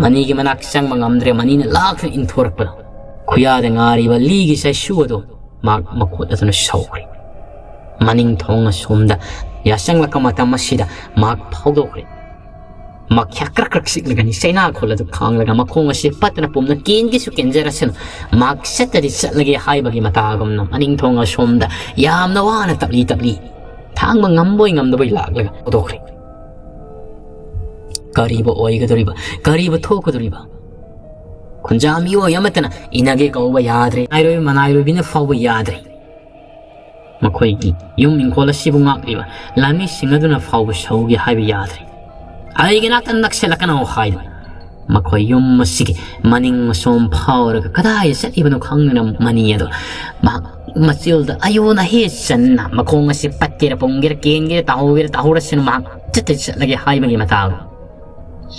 ꯃꯅꯤꯒꯤ ꯃꯅꯥꯛ ꯆꯪꯕ ꯉꯝꯗ꯭ꯔꯦ꯫ ꯃꯅꯤꯅ ꯂꯥꯛꯇꯨꯅ ꯏꯟꯊꯣꯔꯛꯄꯗꯣ ꯈꯨꯌꯥꯗ ꯉꯥꯔꯤꯕ ꯂꯤꯒꯤ ꯆꯩꯁꯨ ꯑꯗꯨ ꯃꯍꯥꯛ ꯃꯈꯨꯠ ꯑꯗꯨꯅ ꯁꯧꯈ꯭ꯔꯦ꯫ ꯃꯅꯤꯡ ꯊꯣꯡ ꯑꯁꯣꯝꯗ ꯌꯥꯆꯪꯂꯛꯄ ꯃꯇꯝ ꯑꯁꯤꯗ ꯃꯍꯥꯛ ꯐꯥꯎꯗꯣꯛꯈ꯭ꯔꯦ꯫ ꯃꯈ꯭ꯌꯥ ꯀ꯭ꯔꯛ ꯀ꯭ꯔꯛ ꯆꯤꯛꯂꯒꯅꯤ ꯆꯩꯅꯥ ꯈꯨꯜ ꯑꯗꯨ ꯈꯥꯡꯂꯒ ꯃꯈꯣꯡ ꯑꯁꯤ ꯄꯠꯇꯅ ꯄꯨꯝꯅ ꯀꯦꯟꯒꯦꯁꯨ ꯀꯦꯟꯖꯔꯁꯅꯨ, ꯃꯍꯥꯛ ꯆꯠꯇꯗꯤ ꯆꯠꯂꯒꯦ ꯍꯥꯏꯕꯒꯤ ꯃꯇꯥꯒꯨꯝꯅ ꯃꯅꯤꯡ ꯊꯣꯡ ꯑꯁꯣꯝꯗ ꯌꯥꯝꯅ ꯋꯥꯅ ꯇꯞꯂꯤ ꯇꯞꯂꯤ ꯊꯥꯡꯕ ꯉꯝꯕꯣꯏ ꯉꯝꯗꯕꯣꯏ ꯂꯥꯛꯂꯒ ꯐꯥꯎꯗꯣꯛꯈ꯭ꯔꯦ꯫ ꯀꯔꯤꯕꯨ ꯑꯣꯏꯒꯗꯧꯔꯤꯕ? ꯀꯔꯤꯕꯨ ꯊꯣꯛꯀꯗꯧꯔꯤꯕ? ꯈꯨꯟꯖꯥ ꯃꯤꯑꯣꯏ ꯑꯃꯠꯇꯅ ꯏꯟꯅꯒꯦ ꯀꯧꯕ ꯌꯥꯗ꯭ꯔꯦ꯫ ꯅꯥꯏꯔꯣꯏ ꯃꯅꯥꯏꯔꯣꯏꯕꯤꯅ ꯐꯥꯎꯕ ꯌꯥꯗ꯭ꯔꯦ꯫ ꯃꯈꯣꯏꯒꯤ ꯌꯨꯝ ꯏꯪꯈꯣꯜ ꯑꯁꯤꯕꯨ ꯉꯥꯛꯂꯤꯕ ꯂꯥꯟꯃꯤꯁꯤꯡ ꯑꯗꯨꯅ ꯐꯥꯎꯕ ꯁꯧꯒꯦ ꯍꯥꯏꯕ ꯌꯥꯗ꯭ꯔꯦ꯫ ꯑꯩꯒꯤ ꯅꯥꯛꯇ ꯅꯛꯁꯤꯜꯂꯛꯀꯅꯨ ꯍꯥꯏꯗꯨꯅ ꯃꯈꯣꯏ ꯌꯨꯝ ꯑꯁꯤꯒꯤ ꯃꯅꯤꯡ ꯃꯁꯣꯝ ꯐꯥꯎꯔꯒ ꯀꯗꯥꯏꯗ ꯆꯠꯂꯤꯕꯅꯣ ꯈꯪꯗꯅ ꯃꯅꯤ ꯑꯗꯣ ꯃꯍꯥꯛ ꯃꯆꯤꯜꯗ ꯑꯌꯣꯟ ꯑꯍꯦ ꯆꯟꯅ ꯃꯈꯣꯡ ꯑꯁꯤ ꯄꯠꯀꯦꯔꯥ ꯄꯨꯝꯒꯦꯔꯥ ꯀꯦꯟꯒꯦꯔꯥ ꯇꯥꯍꯧꯒꯦꯔꯥ ꯇꯥꯍꯧꯔꯁꯅꯨ, ꯃꯍꯥꯛ ꯆꯠꯇ ꯆꯠꯂꯒꯦ ꯍꯥꯏꯕꯒꯤ ꯃꯇꯥꯒꯨꯝ꯫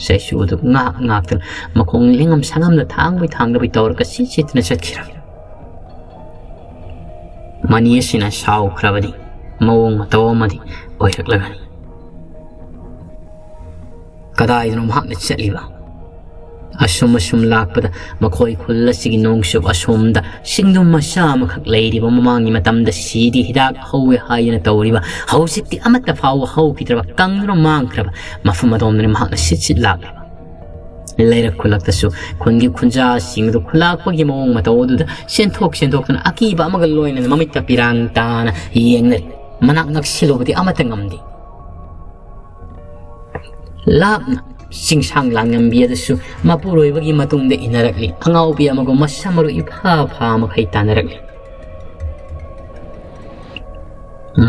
ꯆꯩꯁꯨ ꯑꯗꯨ ꯉꯥꯛ ꯉꯥꯛꯇꯅ ꯃꯈꯣꯡ ꯂꯦꯡꯉꯝ ꯁꯥꯉꯝꯗ ꯊꯥꯡꯕꯩ ꯊꯥꯡꯗꯕꯩ ꯇꯧꯔꯒ ꯁꯤꯠ ꯁꯤꯠꯇꯨꯅ ꯆꯠꯈꯤꯔꯝꯃꯤ꯫ ꯃꯅꯤ ꯑꯁꯤꯅ ꯁꯥꯎꯈ꯭ꯔꯕꯗꯤ ꯃꯑꯣꯡ ꯃꯇꯧ ꯑꯃꯗꯤ ꯑꯣꯏꯔꯛꯂꯒꯅꯤ꯫ ꯀꯗꯥꯏꯗꯅꯣ ꯃꯍꯥꯛꯅ ꯆꯠꯂꯤꯕ? ꯑꯁꯨꯝ ꯑꯁꯨꯝ ꯂꯥꯛꯄꯗ ꯃꯈꯣꯏ ꯈꯨꯜ ꯑꯁꯤꯒꯤ ꯅꯣꯡꯆꯨꯞ ꯑꯁꯣꯝꯗ ꯆꯤꯡꯗꯨꯝ ꯃꯆꯥ ꯑꯃꯈꯛ ꯂꯩꯔꯤꯕ, ꯃꯃꯥꯡꯒꯤ ꯃꯇꯝꯗ ꯁꯤꯗꯤ ꯍꯤꯗꯥꯛ ꯍꯧꯋꯦ ꯍꯥꯏꯗꯅ ꯇꯧꯔꯤꯕ, ꯍꯧꯖꯤꯛꯇꯤ ꯑꯃꯠꯇ ꯐꯥꯎꯕ ꯍꯧꯈꯤꯗ꯭ꯔꯕ, ꯀꯪꯗꯨꯅ ꯃꯥꯡꯈ꯭ꯔꯕ ꯃꯐꯝ ꯑꯗꯣꯝꯗꯅꯤ ꯃꯍꯥꯛꯅ ꯁꯤꯠ ꯁꯤꯠ ꯂꯥꯛꯂꯤꯕ꯫ ꯂꯩꯔꯛ ꯈꯨꯜꯂꯛꯇꯁꯨ ꯈꯨꯟꯒꯤ ꯈꯨꯟꯖꯥꯁꯤꯡ ꯑꯗꯨ ꯈꯨꯜꯂꯥꯛꯄꯒꯤ ꯃꯑꯣꯡ ꯃꯇꯧ ꯑꯗꯨꯗ ꯆꯦꯟꯊꯣꯛ ꯆꯦꯟꯊꯣꯛꯇꯨꯅ ꯑꯀꯤꯕ ꯑꯃꯒ ꯂꯣꯏꯅꯅ ꯃꯃꯤꯠꯇ ꯄꯤꯔꯥꯡ ꯇꯥꯅ ꯌꯦꯡꯅꯔꯤ꯫ ꯃꯅꯥꯛ ꯅꯛꯁꯤꯜꯂꯨꯕꯗꯤ ꯑꯃꯠꯇ ꯉꯝꯗꯦ꯫ ꯂꯥꯞꯅ ꯆꯤꯡꯁꯥꯡ ꯂꯥꯡꯉꯝꯕꯤ ꯑꯗꯨꯁꯨ ꯃꯄꯨꯔꯣꯏꯕꯒꯤ ꯃꯇꯨꯡꯗ ꯏꯟꯅꯔꯛꯂꯤ꯫ ꯑꯉꯥꯎꯕꯤ ꯑꯃꯒꯨꯝ ꯃꯁꯝ ꯃꯔꯨ ꯏꯐꯥ ꯐꯥ ꯃꯈꯩ ꯇꯥꯅꯔꯛꯂꯤ꯫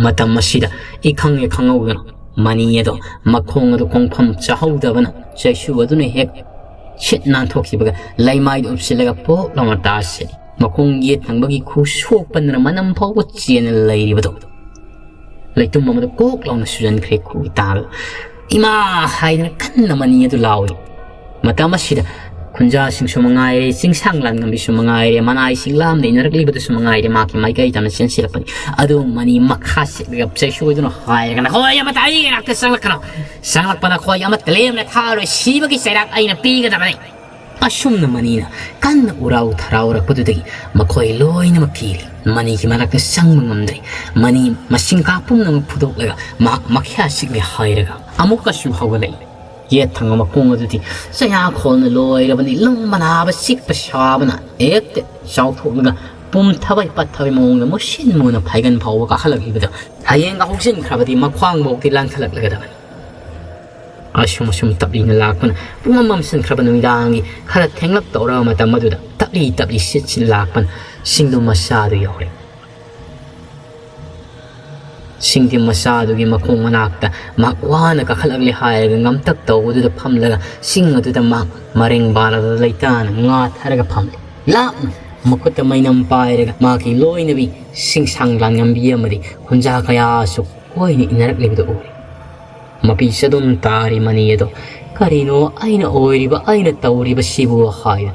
ꯃꯇꯝ ꯑꯁꯤꯗ ꯏꯈꯪ ꯍꯦꯛ ꯈꯪꯍꯧꯗꯅ ꯃꯅꯤ ꯑꯗꯣ ꯃꯈꯣꯡ ꯑꯗꯨ ꯈꯣꯡꯐꯝ ꯆꯥꯍꯧꯗꯕꯅ ꯆꯩꯁꯨ ꯑꯗꯨꯅ ꯍꯦꯛ ꯁꯤꯠ ꯅꯥꯟꯊꯣꯛꯈꯤꯕꯒ ꯂꯩꯃꯥꯏꯗ ꯎꯞꯁꯤꯜꯂꯒ ꯄꯣꯛ ꯂꯥꯎꯅ ꯇꯥꯁꯤꯜꯂꯤ꯫ ꯃꯈꯣꯡ ꯌꯦꯠ ꯊꯪꯕꯒꯤ ꯈꯨ ꯁꯣꯛꯄꯅ ꯃꯅꯝ ꯐꯥꯎꯕ ꯆꯦꯟꯗꯅ ꯂꯩꯔꯤꯕꯗꯣ ꯂꯩꯇꯨꯝ ꯑꯃꯗ ꯀꯣꯛ ꯂꯥꯎꯅ ꯁꯨꯖꯟꯈ꯭ꯔꯦ꯫ ꯈꯨꯒꯤ ꯇꯥꯡ "ꯏꯃꯥ" ꯍꯥꯏꯗꯅ ꯀꯟꯅ ꯃꯅꯤ ꯑꯗꯨ ꯂꯥꯎꯏ꯫ ꯃꯇꯝ ꯑꯁꯤꯗ ꯈꯨꯟꯖꯥꯁꯤꯡꯁꯨ ꯃꯉꯥꯏꯔꯦ, ꯆꯤꯡꯁꯥꯡ ꯂꯥꯟꯉꯝꯕꯤꯁꯨ ꯃꯉꯥꯏꯔꯦ, ꯃꯅꯥꯏꯁꯤꯡ ꯂꯥꯝꯅ ꯏꯟꯅꯔꯛꯂꯤꯕꯗꯨꯁꯨ ꯃꯉꯥꯏꯔꯦ, ꯃꯍꯥꯛꯀꯤ ꯃꯥꯏꯀꯩ ꯇꯝꯅ ꯆꯦꯟꯁꯤꯜꯂꯛꯄꯅꯤ꯫ ꯑꯗꯨ ꯃꯅꯤ ꯃꯈꯥ ꯁꯤꯠꯂꯒ ꯆꯩꯁꯨ ꯑꯗꯨꯅ ꯍꯥꯏꯔꯒ, "ꯅꯈꯣꯏ ꯑꯃꯠꯇ ꯑꯩꯒꯤ ꯅꯥꯛꯇ ꯆꯪꯂꯛꯀꯅꯨ꯫ ꯆꯪꯂꯛꯄ ꯅꯈꯣꯏ ꯑꯃꯠꯇ ꯂꯦꯝꯅ ꯊꯥꯔꯣꯏ꯫ ꯁꯤꯕꯒꯤ ꯆꯩꯔꯥꯛ ꯑꯩꯅ ꯄꯤꯒꯗꯕꯅꯤ"꯫ ꯑꯁꯨꯝꯅ ꯃꯅꯤꯅ ꯀꯟꯅ ꯎꯔꯥꯎ ꯊꯔꯥꯎꯔꯛꯄꯗꯨꯗꯒꯤ ꯃꯈꯣꯏ ꯂꯣꯏꯅꯃꯛ ꯀꯤꯔꯤ꯫ ꯃꯅꯤꯒꯤ ꯃꯔꯛꯇ ꯆꯪꯕ ꯉꯝꯗ꯭ꯔꯦ꯫ ꯃꯅꯤ ꯃꯁꯤꯡ ꯀꯥ ꯄꯨꯝꯅꯃꯛ ꯐꯨꯗꯣꯛꯂꯒ ꯃꯍꯥꯛ ꯃꯈ꯭ꯌꯥ ꯆꯤꯛꯂꯦ ꯍꯥꯏꯔꯒ ꯑꯃꯨꯛꯀꯁꯨ ꯍꯧꯒꯠꯂꯛꯏ꯫ ꯌꯦꯠ ꯊꯪꯕ ꯃꯈꯣꯡ ꯑꯗꯨꯗꯤ ꯆꯌꯥꯈꯣꯜꯅ ꯂꯣꯏꯔꯕꯅꯤ꯫ ꯂꯨꯝꯕ ꯅꯥꯕ ꯆꯤꯛꯄ ꯁꯥꯕꯅ ꯍꯦꯛꯇ ꯆꯥꯎꯊꯣꯛꯂꯒ ꯄꯨꯝꯊꯕꯩ ꯄꯠꯊꯕꯩ ꯃꯑꯣꯡꯗ ꯃꯨꯁꯤꯟ ꯃꯨꯅ ꯐꯥꯏꯒꯟ ꯐꯥꯎꯕ ꯀꯥꯈꯠꯂꯛꯂꯤꯕꯗꯣ ꯍꯌꯦꯡꯒ ꯍꯧꯖꯤꯟꯈ꯭ꯔꯕꯗꯤ ꯃꯈ꯭ꯋꯥꯡꯐꯥꯎꯗꯤ ꯂꯥꯟꯈꯠꯂꯛꯂꯒꯗꯕꯅꯤ꯫ ꯑꯁꯨꯝ ꯑꯁꯨꯝ ꯇꯞꯂꯤꯅ ꯂꯥꯛꯄꯅ ꯄꯨꯡꯃꯝ ꯃꯝꯁꯤꯟꯈ꯭ꯔꯕ ꯅꯨꯃꯤꯗꯥꯡꯒꯤ ꯈꯔ ꯊꯦꯡꯂꯞ ꯇꯧꯔꯕ ꯃꯇꯝ ꯑꯗꯨꯗ ꯇꯞꯂꯤ ꯇꯞꯂꯤ ꯁꯤꯠ ꯁꯤꯠ ꯂꯥꯛꯄꯅ ꯁꯤꯡꯗꯨꯝ ꯃꯆꯥꯗꯨ ꯌꯧꯔꯦ꯫ ꯁꯤꯡꯗꯨꯝ ꯃꯆꯥꯗꯨꯒꯤ ꯃꯈꯣꯡ ꯃꯅꯥꯛꯇ ꯃꯍꯥꯛ ꯋꯥꯅ ꯀꯥꯈꯠꯂꯛꯂꯦ ꯍꯥꯏꯔꯒ ꯉꯝꯇꯛ ꯇꯧꯕꯗꯨꯗ ꯐꯝꯂꯒ ꯁꯤꯡ ꯑꯗꯨꯗ ꯃꯍꯥꯛ ꯃꯔꯦꯡ ꯕꯥꯔꯗ ꯂꯩꯇꯥꯅ ꯉꯥꯊꯔꯒ ꯐꯝꯂꯦ꯫ ꯂꯥꯞꯅ ꯃꯈꯨꯠꯇ ꯃꯩꯅꯝ ꯄꯥꯏꯔꯒ ꯃꯍꯥꯛꯀꯤ ꯂꯣꯏꯅꯕꯤ ꯁꯤꯡꯁꯥꯡ ꯂꯥꯟꯉꯝꯕꯤ ꯑꯃꯗꯤ ꯈꯨꯟꯖꯥ ꯀꯌꯥꯁꯨ ꯀꯣꯏꯅ ꯏꯟꯅꯔꯛꯂꯤꯕꯗꯨ ꯎꯔꯦ꯫ ꯃꯄꯤ ꯆꯗꯨꯝ ꯇꯥꯔꯤ ꯃꯅꯤ ꯑꯗꯣ, "ꯀꯔꯤꯅꯣ ꯑꯩꯅ ꯑꯣꯏꯔꯤꯕ, ꯑꯩꯅ ꯇꯧꯔꯤꯕꯁꯤꯕꯨ?" ꯍꯥꯏꯗꯨꯅ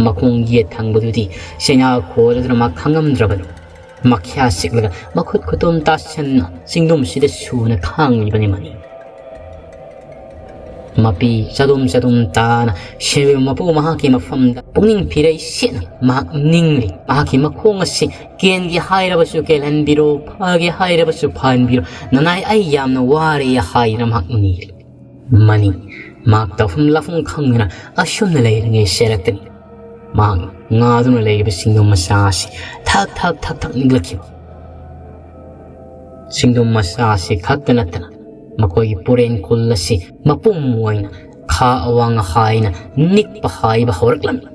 ꯃꯈꯣꯡ ꯌꯦꯠ ꯊꯪꯕꯗꯨꯗꯤ ꯆꯩꯅꯥ ꯈꯣꯜꯂꯗꯨꯅ ꯃꯥ ꯈꯪꯉꯝꯗ꯭ꯔꯕꯅꯤ꯫ ꯃꯈ꯭ꯌꯥ ꯆꯤꯛꯂꯒ ꯃꯈꯨꯠ ꯈꯨꯇꯨꯝ ꯇꯥꯁꯟꯅ ꯆꯤꯡꯗꯨꯝꯁꯤꯗ ꯁꯨꯅ ꯈꯥꯡꯂꯤꯕꯅꯤ ꯃꯅꯤ꯫ ꯃꯄꯤ ꯆꯗꯨꯝ ꯆꯗꯨꯝ ꯇꯥꯅ ꯁꯦꯝꯕꯤꯕ ꯃꯄꯨ ꯃꯍꯥꯛꯀꯤ ꯃꯐꯝꯗ ꯄꯨꯛꯅꯤꯡ ꯐꯤꯔꯩ ꯁꯦꯠꯅ ꯃꯍꯥꯛ ꯅꯤꯡꯂꯤ꯫ ꯃꯍꯥꯛꯀꯤ ꯃꯈꯣꯡ ꯑꯁꯤ "ꯀꯦꯟꯒꯦ ꯍꯥꯏꯔꯕꯁꯨ ꯀꯦꯜꯍꯟꯕꯤꯔꯣ, ꯐꯒꯦ ꯍꯥꯏꯔꯕꯁꯨ ꯐꯍꯟꯕꯤꯔꯣ, ꯅꯅꯥꯏ ꯑꯩ ꯌꯥꯝꯅ ꯋꯥꯔꯦ" ꯍꯥꯏꯗꯨꯅ ꯃꯍꯥꯛ ꯅꯤꯔꯤ꯫ ꯃꯅꯤ ꯃꯍꯥꯛ ꯇꯧꯐꯝ ꯂꯥꯛꯐꯝ ꯈꯪꯗꯅ ꯑꯁꯨꯝꯅ ꯂꯩꯔꯤꯉꯩ ꯆꯦꯜꯂꯛꯇꯅꯤ꯫ ꯃꯍꯥꯛꯅ ꯉꯥꯗꯨꯅ ꯂꯩꯔꯤꯕ ꯁꯤꯡꯗꯨꯝ ꯃꯆꯥ ꯑꯁꯤ ꯊꯛ ꯊꯛ ꯊꯛ ꯊꯛ ꯅꯤꯛꯂꯛꯈꯤꯕ꯫ ꯁꯤꯡꯗꯨꯝ ꯃꯆꯥ ꯑꯁꯤ ꯈꯛꯇ ꯅꯠꯇꯅ ꯃꯈꯣꯏꯒꯤ ꯄꯨꯔꯦꯟ ꯈꯨꯜ ꯑꯁꯤ ꯃꯄꯨꯝ ꯑꯣꯏꯅ ꯈꯥ ꯑꯋꯥꯡ ꯍꯥꯏꯅ ꯅꯤꯛꯄ ꯍꯥꯏꯕ ꯍꯧꯔꯛꯂꯝꯃꯤ꯫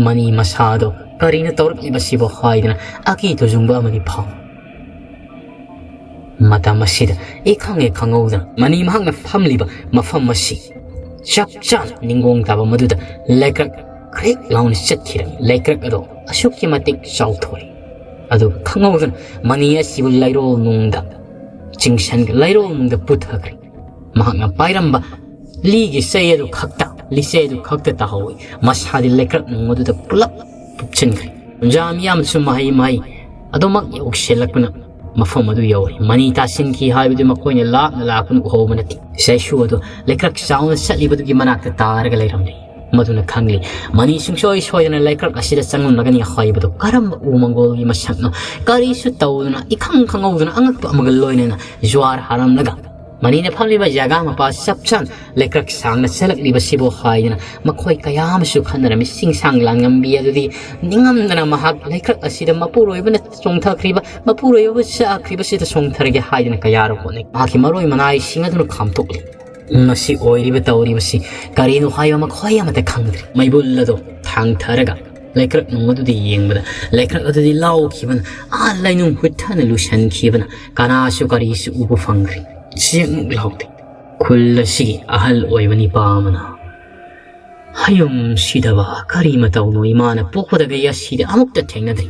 ꯃꯅꯤ ꯃꯁꯥꯗꯣ "ꯀꯔꯤꯅꯣ ꯇꯧꯔꯛꯂꯤꯕꯁꯤꯕꯣ?" ꯍꯥꯏꯗꯨꯅ ꯑꯀꯤ ꯇꯨꯖꯨꯡꯕ ꯑꯃꯗꯤ ꯐꯥꯎꯏ꯫ ꯃꯇꯝ ꯑꯁꯤꯗ ꯏꯈꯪ ꯍꯦꯛ ꯈꯪꯍꯧꯗꯅ ꯃꯅꯤ ꯃꯍꯥꯛꯅ ꯐꯝꯂꯤꯕ ꯃꯐꯝ ꯑꯁꯤ ꯆꯞ ꯆꯥꯅ ꯅꯤꯡꯒꯣꯡ ꯇꯥꯕ ꯃꯗꯨꯗ ꯂꯩꯀ꯭ꯔꯛ ꯈ꯭ꯔꯤꯛ ꯂꯥꯎꯅ ꯆꯠꯈꯤꯔꯝꯃꯤ꯫ ꯂꯩꯀ꯭ꯔꯛ ꯑꯗꯣ ꯑꯁꯨꯛꯀꯤ ꯃꯇꯤꯛ ꯆꯥꯎꯊꯣꯛꯏ꯫ ꯑꯗꯨꯒ ꯈꯪꯍꯧꯗꯅ ꯃꯅꯤ ꯑꯁꯤꯕꯨ ꯂꯩꯔꯣꯜ ꯅꯨꯡꯗ ꯆꯤꯡꯁꯟ-, ꯂꯩꯔꯣꯜ ꯅꯨꯡꯗ ꯄꯨꯊꯈ꯭ꯔꯦ꯫ ꯃꯍꯥꯛꯅ ꯄꯥꯏꯔꯝꯕ ꯂꯤꯒꯤ ꯆꯩ ꯑꯗꯨ ꯈꯛꯇ, ꯂꯤꯆꯩ ꯑꯗꯨ ꯈꯛꯇ ꯇꯥꯍꯧꯏ꯫ ꯃꯁꯥꯗꯤ ꯂꯩꯀ꯭ꯔꯛ ꯅꯨꯡ ꯑꯗꯨꯗ ꯄꯨꯂꯞ ꯇꯨꯞꯁꯤꯟꯈ꯭ꯔꯦ꯫ ꯀꯨꯟꯖꯥ ꯃꯤꯌꯥꯝꯁꯨ ꯃꯍꯩ ꯃꯍꯩ ꯑꯗꯨꯃꯛ ꯌꯧꯁꯤꯜꯂꯛꯄꯅ ꯃꯐꯝ ꯑꯗꯨ ꯌꯧꯔꯦ꯫ ꯃꯅꯤ ꯇꯥꯁꯤꯟꯈꯤ ꯍꯥꯏꯕꯗꯨ ꯃꯈꯣꯏꯅ ꯂꯥꯞꯅ ꯂꯥꯛꯄꯅ ꯎꯍꯧꯕ ꯅꯠꯇꯦ꯫ ꯆꯩꯁꯨ ꯑꯗꯨ ꯂꯩꯀ꯭ꯔꯛ ꯆꯥꯎꯅ ꯆꯠꯂꯤꯕꯗꯨꯒꯤ ꯃꯅꯥꯛꯇ ꯇꯥꯔꯒ ꯂꯩꯔꯝꯂꯦ꯫ ꯃꯗꯨꯅ ꯈꯪꯂꯤ꯫ ꯃꯅꯤ ꯁꯨꯡꯁꯣꯏ ꯁꯣꯏꯗꯅ ꯂꯩꯀ꯭ꯔꯛ ꯑꯁꯤꯗ ꯆꯪꯂꯝꯂꯒꯅꯤ ꯍꯥꯏꯕꯗꯨ꯫ ꯀꯔꯝꯕ ꯎꯃꯪꯒꯣꯜꯒꯤ ꯃꯁꯛꯅꯣ? ꯀꯔꯤꯁꯨ ꯇꯧꯗꯅ, ꯏꯈꯪ ꯈꯪꯍꯧꯗꯅ, ꯑꯉꯛꯄ ꯑꯃꯒ ꯂꯣꯏꯅꯅ ꯖ꯭ꯋꯥꯔ ꯍꯥꯔꯝꯂꯒ ꯃꯅꯤꯅ ꯐꯝꯂꯤꯕ ꯖꯒꯥ ꯃꯄꯥ ꯆꯞ ꯆꯥꯅ ꯂꯩꯀ꯭ꯔꯛ ꯁꯥꯡꯅ ꯆꯦꯜꯂꯛꯂꯤꯕꯁꯤꯕꯨ ꯍꯥꯏꯗꯅ ꯃꯈꯣꯏ ꯀꯌꯥ ꯑꯃꯁꯨ ꯈꯟꯅꯔꯝꯃꯤ꯫ ꯆꯤꯡꯁꯥꯡ ꯂꯥꯟꯉꯝꯕꯤ ꯑꯗꯨꯗꯤ ꯅꯤꯡꯉꯝꯗꯅ ꯃꯍꯥꯛ ꯂꯩꯀ꯭ꯔꯛ ꯑꯁꯤꯗ ꯃꯄꯨꯔꯣꯏꯕꯅ ꯆꯣꯡꯊꯈ꯭ꯔꯤꯕ, ꯃꯄꯨꯔꯣꯏꯕꯕꯨ ꯆꯥꯈ꯭ꯔꯤꯕꯁꯤꯗ ꯆꯣꯡꯊꯔꯒꯦ ꯍꯥꯏꯗꯅ ꯀꯌꯥꯔꯛ ꯍꯣꯠꯅꯩ꯫ ꯃꯍꯥꯛꯀꯤ ꯃꯔꯣꯏ ꯃꯅꯥꯏꯁꯤꯡ ꯑꯗꯨꯅ ꯈꯥꯝꯇꯣꯛꯂꯤ꯫ ꯃꯁꯤ ꯑꯣꯏꯔꯤꯕ ꯇꯧꯔꯤꯕꯁꯤ ꯀꯔꯤꯅꯣ ꯍꯥꯏꯕ ꯃꯈꯣꯏ ꯑꯃꯠꯇ ꯈꯪꯗ꯭ꯔꯤ꯫ ꯃꯩꯕꯨꯜ ꯑꯗꯨ ꯊꯥꯡꯊꯔꯒ ꯂꯩꯀ꯭ꯔꯛ ꯅꯨꯡ ꯑꯗꯨꯗ ꯌꯦꯡꯕꯗ, ꯂꯩꯀ꯭ꯔꯛ ꯑꯗꯨꯗꯤ ꯂꯥꯎꯈꯤꯕꯅ, ꯑꯥ ꯂꯩꯅꯨꯡ ꯍꯨꯠꯊꯅ ꯂꯨꯁꯟꯈꯤꯕꯅ, ꯀꯅꯥꯁꯨ ꯀꯔꯤꯁꯨ ꯎꯕ ꯐꯪꯗ꯭ꯔꯤ꯫ ꯆꯦꯛꯃꯨꯛ ꯂꯥꯎꯗꯦ꯫ ꯈꯨꯜ ꯑꯁꯤꯒꯤ ꯑꯍꯜ ꯑꯣꯏꯕ ꯅꯤꯄꯥ ꯑꯃꯅ, "ꯍꯌꯨꯝ ꯁꯤꯗꯕ ꯀꯔꯤ ꯃꯇꯧꯅꯣ? ꯏꯃꯥꯅ ꯄꯣꯛꯄꯗꯒꯤ ꯑꯁꯤꯗꯤ ꯑꯃꯨꯛꯇ ꯊꯦꯡꯅꯗ꯭ꯔꯤ꯫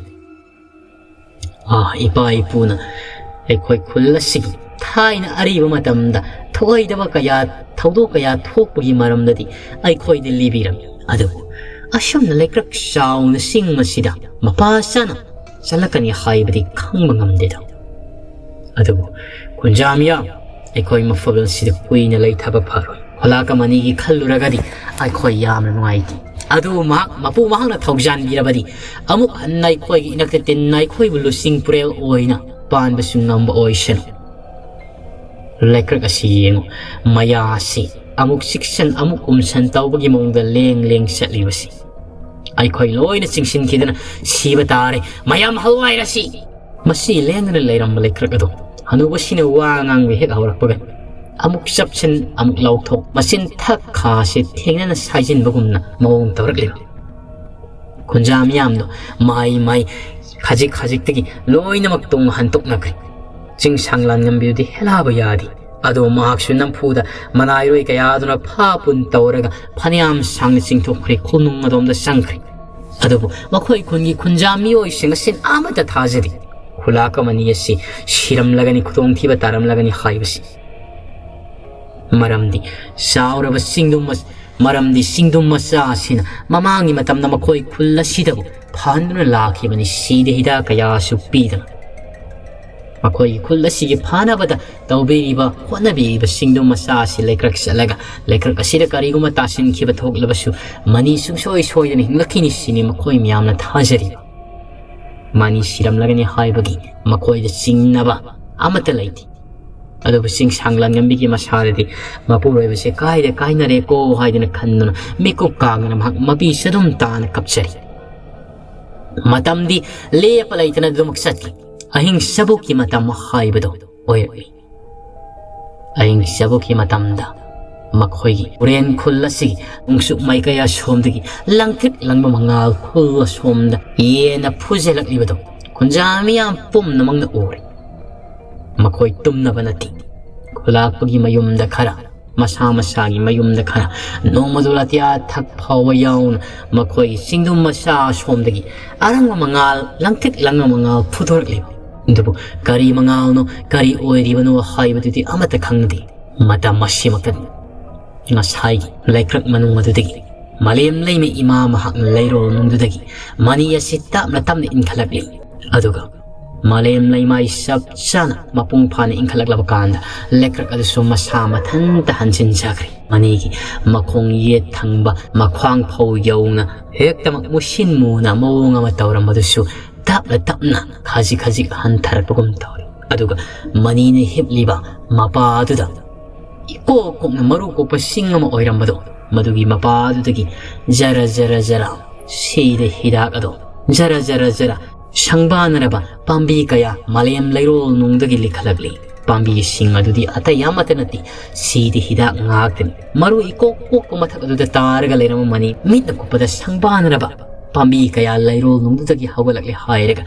ꯑꯥ, ꯏꯄꯥ ꯏꯄꯨꯅ ꯑꯩꯈꯣꯏ ꯈꯨꯜ ꯑꯁꯤꯒꯤ ꯊꯥꯏꯅ ꯑꯔꯤꯕ ꯃꯇꯝꯗ ꯊꯣꯛꯍꯩꯗꯕ ꯀꯌꯥ, ꯊꯧꯗꯣꯛ ꯀꯌꯥ ꯊꯣꯛꯄꯒꯤ ꯃꯔꯝꯗꯗꯤ ꯑꯩꯈꯣꯏꯗ ꯂꯤꯕꯤꯔꯝꯃꯤ꯫ ꯑꯗꯨꯕꯨ ꯑꯁꯨꯝꯅ ꯂꯩꯀ꯭ꯔꯛ ꯆꯥꯎꯅ ꯆꯤꯡ ꯑꯁꯤꯗ ꯃꯄꯥ ꯆꯥꯅ ꯆꯠꯂꯛꯀꯅꯤ ꯍꯥꯏꯕꯗꯤ ꯈꯪꯕ ꯉꯝꯗꯦꯗ꯫ ꯑꯗꯨꯕꯨ ꯈꯨꯟꯖꯥ ꯃꯤꯌꯥꯝ, ꯑꯩꯈꯣꯏ ꯃꯐꯝ ꯑꯁꯤꯗ ꯀꯨꯏꯅ ꯂꯩꯊꯕ ꯐꯔꯣꯏ꯫ ꯈꯨꯂꯥꯛ ꯑꯃꯅꯤꯒꯤ ꯈꯜꯂꯨꯔꯒꯗꯤ ꯑꯩꯈꯣꯏ ꯌꯥꯝꯅ ꯅꯨꯡꯉꯥꯏꯇꯦ꯫ ꯑꯗꯨꯕꯨ ꯃꯍꯥꯛ, ꯃꯄꯨ ꯃꯍꯥꯛꯅ ꯊꯧꯖꯥꯟꯕꯤꯔꯕꯗꯤ ꯑꯃꯨꯛ ꯍꯟꯅ ꯑꯩꯈꯣꯏꯒꯤ ꯏꯅꯥꯛꯇ ꯇꯤꯟꯅ ꯑꯩꯈꯣꯏꯕꯨ ꯂꯨꯆꯤꯡ ꯄꯨꯔꯦꯜ ꯑꯣꯏꯅ ꯄꯥꯟꯕꯁꯨ ꯉꯝꯕ ꯑꯣꯏꯁꯅꯨ꯫ ꯂꯩꯀ꯭ꯔꯛ ꯑꯁꯤ ꯌꯦꯡꯉꯨ, ꯃꯌꯥ ꯑꯁꯤ ꯑꯃꯨꯛ ꯆꯤꯛꯁꯟ ꯑꯃꯨꯛ ꯎꯝꯁꯟ ꯇꯧꯕꯒꯤ ꯃꯑꯣꯡꯗ ꯂꯦꯡ ꯂꯦꯡ ꯆꯠꯂꯤꯕꯁꯤ꯫ ꯑꯩꯈꯣꯏ ꯂꯣꯏꯅ ꯆꯤꯡꯁꯤꯟꯈꯤꯗꯅ ꯁꯤꯕ ꯇꯥꯔꯦ꯫ ꯃꯌꯥꯝ ꯍꯜꯋꯥꯏꯔꯁꯤ!" ꯃꯁꯤ ꯂꯦꯡꯗꯅ ꯂꯩꯔꯝꯕ ꯂꯩꯀ꯭ꯔꯛ ꯑꯗꯣ ꯍꯅꯨꯕꯁꯤꯅ ꯋꯥ ꯉꯥꯡꯕ ꯍꯦꯛ ꯍꯧꯔꯛꯄꯒ ꯑꯃꯨꯛ ꯆꯞꯁꯤꯟ, ꯑꯃꯨꯛ ꯂꯥꯎꯊꯣꯛ, ꯃꯆꯤꯟ ꯊꯛ ꯈꯥꯁꯦ ꯊꯦꯡꯅꯅ ꯁꯥꯏꯖꯤꯟꯕꯒꯨꯝꯅ ꯃꯑꯣꯡ ꯇꯧꯔꯛꯂꯤꯕ꯫ ꯈꯨꯟꯖꯥ ꯃꯤꯌꯥꯝꯗꯣ ꯃꯥꯏ ꯃꯥꯏ ꯈꯖꯤꯛ ꯈꯖꯤꯛꯇꯒꯤ ꯂꯣꯏꯅꯃꯛ ꯇꯨꯡ ꯍꯟꯇꯣꯛꯅꯈ꯭ꯔꯦ꯫ ꯆꯤꯡꯁꯥꯡ ꯂꯥꯟꯉꯝꯕꯤꯗꯨꯗꯤ ꯍꯦꯂꯥꯕ ꯌꯥꯗꯦ꯫ ꯑꯗꯣ ꯃꯍꯥꯛꯁꯨ ꯅꯝꯐꯨꯗ ꯃꯅꯥꯏꯔꯣꯏ ꯀꯌꯥꯗꯨꯅ ꯐꯥ ꯄꯨꯟ ꯇꯧꯔꯒ ꯐꯅꯌꯥꯝ ꯁꯥꯡꯅ ꯆꯤꯡꯊꯣꯛꯈ꯭ꯔꯦ, ꯈꯣꯡꯅꯨꯡ ꯑꯗꯣꯝꯗ ꯆꯪꯈ꯭ꯔꯦ꯫ ꯑꯗꯨꯕꯨ ꯃꯈꯣꯏ ꯈꯨꯟꯒꯤ ꯈꯨꯟꯖꯥ ꯃꯤꯑꯣꯏꯁꯤꯡ ꯑꯁꯤꯅ ꯑꯃꯠꯇ ꯊꯥꯖꯗꯦ꯫ ꯈꯨꯂꯥꯛ ꯑꯃꯅꯤ ꯑꯁꯤ ꯁꯤꯔꯝꯂꯒꯅꯤ, ꯈꯨꯗꯣꯡꯊꯤꯕ ꯇꯥꯔꯝꯂꯒꯅꯤ ꯍꯥꯏꯕꯁꯤ꯫ ꯃꯔꯝꯗꯤ ꯆꯥꯎꯔꯕ ꯆꯤꯡꯗꯨꯝ ꯃ-, ꯃꯔꯝꯗꯤ ꯆꯤꯡꯗꯨꯝ ꯃꯆꯥ ꯑꯁꯤꯅ ꯃꯃꯥꯡꯒꯤ ꯃꯇꯝꯗ ꯃꯈꯣꯏ ꯈꯨꯜ ꯑꯁꯤꯗꯕꯨ ꯐꯍꯟꯗꯨꯅ ꯂꯥꯛꯈꯤꯕꯅꯤ꯫ ꯁꯤꯗ ꯍꯤꯗꯥꯛ ꯀꯌꯥꯁꯨ ꯄꯤꯗꯅ꯫ ꯃꯈꯣꯏꯒꯤ ꯈꯨꯜ ꯑꯁꯤꯒꯤ ꯐꯥꯅꯕꯗ ꯇꯧꯕꯤꯔꯤꯕ, ꯍꯣꯠꯅꯕꯤꯔꯤꯕꯁꯤꯡꯗꯨ ꯃꯆꯥ ꯑꯁꯤ ꯂꯩꯀ꯭ꯔꯛ ꯆꯠꯂꯒ, ꯂꯩꯀ꯭ꯔꯛ ꯑꯁꯤꯗ ꯀꯔꯤꯒꯨꯝꯕ ꯇꯥꯁꯤꯟꯈꯤꯕ ꯊꯣꯛꯂꯕꯁꯨ, ꯃꯅꯤ ꯁꯨꯡꯁꯣꯏ ꯁꯣꯏꯗꯅ ꯍꯤꯡꯂꯛꯈꯤꯅꯤ ꯁꯤꯅꯤ ꯃꯈꯣꯏ ꯃꯌꯥꯝꯅ ꯊꯥꯖꯔꯤꯕ꯫ ꯃꯅꯤ ꯁꯤꯔꯝꯂꯒꯅꯤ ꯍꯥꯏꯕꯒꯤ ꯃꯈꯣꯏꯗ ꯆꯤꯡꯅꯕ ꯑꯃꯠꯇ ꯂꯩꯇꯦ꯫ ꯑꯗꯨꯕꯨ ꯆꯤꯡꯁꯥꯡ ꯂꯥꯟꯉꯝꯕꯤꯒꯤ ꯃꯁꯥꯗꯗꯤ ꯃꯄꯨꯔꯣꯏꯕꯁꯦ ꯀꯥꯏꯗ ꯀꯥꯏꯅꯔꯦꯀꯣ ꯍꯥꯏꯗꯨꯅ ꯈꯟꯗꯨꯅ ꯃꯤꯀꯨꯞ ꯀꯥꯡꯗꯅ ꯃꯍꯥꯛ ꯃꯄꯤ ꯆꯗꯨꯝ ꯇꯥꯅ ꯀꯞꯆꯔꯤ꯫ ꯃꯇꯝꯗꯤ ꯂꯦꯞꯄ ꯂꯩꯇꯅ ꯑꯗꯨꯃꯛ ꯆꯠꯈꯤ꯫ ꯑꯍꯤꯡ ꯆꯕꯨꯛꯀꯤ ꯃꯇꯝ ꯍꯥꯏꯕꯗꯣ ꯑꯣꯏꯔꯛꯂꯤ꯫ ꯑꯍꯤꯡ ꯆꯕꯨꯛꯀꯤ ꯃꯇꯝꯗ ꯃꯈꯣꯏꯒꯤ ꯎꯔꯦꯟ ꯈꯨꯜ ꯑꯁꯤꯒꯤ ꯅꯣꯡꯆꯨꯞ ꯃꯥꯏꯀꯩ ꯑꯁꯣꯝꯗꯒꯤ ꯂꯪꯇ꯭ꯔꯤꯛ ꯂꯪꯕ ꯃꯉꯥꯜ ꯈꯨꯜ ꯑꯁꯣꯝꯗ ꯌꯦꯟꯅ ꯐꯨꯖꯜꯂꯛꯂꯤꯕꯗꯣ ꯈꯨꯟꯖꯥ ꯃꯤꯌꯥꯝ ꯄꯨꯝꯅꯃꯛꯅ ꯎꯔꯦ꯫ ꯃꯈꯣꯏ ꯇꯨꯝꯅꯕ ꯅꯠꯇꯦ꯫ ꯈꯨꯂꯥꯛꯄꯒꯤ ꯃꯌꯨꯝꯗ ꯈꯔ, ꯃꯁꯥ ꯃꯁꯥꯒꯤ ꯃꯌꯨꯝꯗ ꯈꯔ, ꯅꯣꯡꯃꯗꯣ ꯑꯇꯤꯌꯥ ꯊꯛ ꯐꯥꯎꯕ ꯌꯥꯎꯅ ꯃꯈꯣꯏꯒꯤ ꯆꯤꯡꯗꯨꯝ ꯃꯆꯥ ꯑꯁꯣꯝꯗꯒꯤ ꯑꯔꯪꯕ ꯃꯉꯥꯜ, ꯂꯪꯇ꯭ꯔꯤꯛ ꯂꯪꯕ ꯃꯉꯥꯜ ꯐꯨꯗꯣꯔꯛꯂꯤꯕ꯫ ꯑꯗꯨꯕꯨ ꯀꯔꯤ ꯃꯉꯥꯜꯅꯣ, ꯀꯔꯤ ꯑꯣꯏꯔꯤꯕꯅꯣ ꯍꯥꯏꯕꯗꯨꯗꯤ ꯑꯃꯠꯇ ꯈꯪꯅꯗꯦ꯫ ꯃꯇꯝ ꯑꯁꯤꯃꯛꯇꯗꯤ ꯉꯁꯥꯏꯒꯤ ꯂꯩꯀ꯭ꯔꯛ ꯃꯅꯨꯡ ꯑꯗꯨꯗꯒꯤ ꯃꯥꯂꯦꯝ ꯂꯩꯃ ꯏꯃꯥ ꯃꯍꯥꯛꯅ ꯂꯩꯔꯣꯜ ꯅꯨꯡꯗꯨꯗꯒꯤ ꯃꯅꯤ ꯑꯁꯤ ꯇꯞꯅ ꯇꯞꯅ ꯏꯟꯈꯠꯂꯛꯂꯤ꯫ ꯑꯗꯨꯒ ꯃꯥꯂꯦꯝ ꯂꯩꯃꯥꯏ ꯆꯞ ꯆꯥꯅ ꯃꯄꯨꯡ ꯐꯥꯅ ꯏꯟꯈꯠꯂꯛꯂꯕ ꯀꯥꯟꯗ ꯂꯩꯀ꯭ꯔꯛ ꯑꯗꯨꯁꯨ ꯃꯁꯥ ꯃꯊꯟꯇ ꯍꯟꯖꯤꯟꯖꯈ꯭ꯔꯦ꯫ ꯃꯅꯤꯒꯤ ꯃꯈꯣꯡ ꯌꯦꯠ ꯊꯪꯕ ꯃꯈ꯭ꯋꯥꯡ ꯐꯥꯎ ꯌꯧꯅ ꯍꯦꯛꯇꯃꯛ ꯃꯨꯁꯤꯟ ꯃꯨꯅ ꯃꯑꯣꯡ ꯑꯃ ꯇꯧꯔꯝꯕꯗꯨꯁꯨ ꯇꯞꯅ ꯇꯞꯅ ꯈꯖꯤꯛ ꯈꯖꯤꯛ ꯍꯟꯊꯔꯛꯄꯒꯨꯝ ꯇꯧꯔꯤ꯫ ꯑꯗꯨꯒ ꯃꯅꯤꯅ ꯍꯤꯞꯂꯤꯕ ꯃꯄꯥ ꯑꯗꯨꯗ ꯏꯀꯣꯛ ꯀꯣꯛꯅ ꯃꯔꯨ ꯀꯣꯛꯄ ꯁꯤꯡ ꯑꯃ ꯑꯣꯏꯔꯝꯕꯗꯣ, ꯃꯗꯨꯒꯤ ꯃꯄꯥ ꯑꯗꯨꯗꯒꯤ ꯖꯔ ꯖꯔ ꯖꯔ ꯁꯤꯗ ꯍꯤꯗꯥꯛ ꯑꯗꯣ ꯖꯔ ꯖꯔ ꯖꯔ ꯁꯪꯕꯥꯅꯔꯕ ꯄꯥꯝꯕꯤ ꯀꯌꯥ ꯃꯥꯂꯦꯝ ꯂꯩꯔꯣꯜ ꯅꯨꯡꯗꯒꯤ ꯂꯤꯈꯠꯂꯛꯂꯤ꯫ ꯄꯥꯝꯕꯤꯁꯤꯡ ꯑꯗꯨꯗꯤ ꯑꯇꯩ ꯑꯃꯠꯇ ꯅꯠꯇꯦ, ꯁꯤꯗ ꯍꯤꯗꯥꯛ ꯉꯥꯛꯇꯅꯤ꯫ ꯃꯔꯨ ꯏꯀꯣꯛ ꯀꯣꯛꯄ ꯃꯊꯛ ꯑꯗꯨꯗ ꯇꯥꯔꯒ ꯂꯩꯔꯝꯕ ꯃꯅꯤ ꯃꯤꯠꯅ ꯀꯨꯞꯄꯗ ꯁꯪꯕꯥꯅꯔꯕ ꯄꯥꯝꯕꯤ ꯀꯌꯥ ꯂꯩꯔꯣꯜ ꯅꯨꯡꯗꯨꯗꯒꯤ ꯍꯧꯒꯠꯂꯛꯂꯦ ꯍꯥꯏꯔꯒ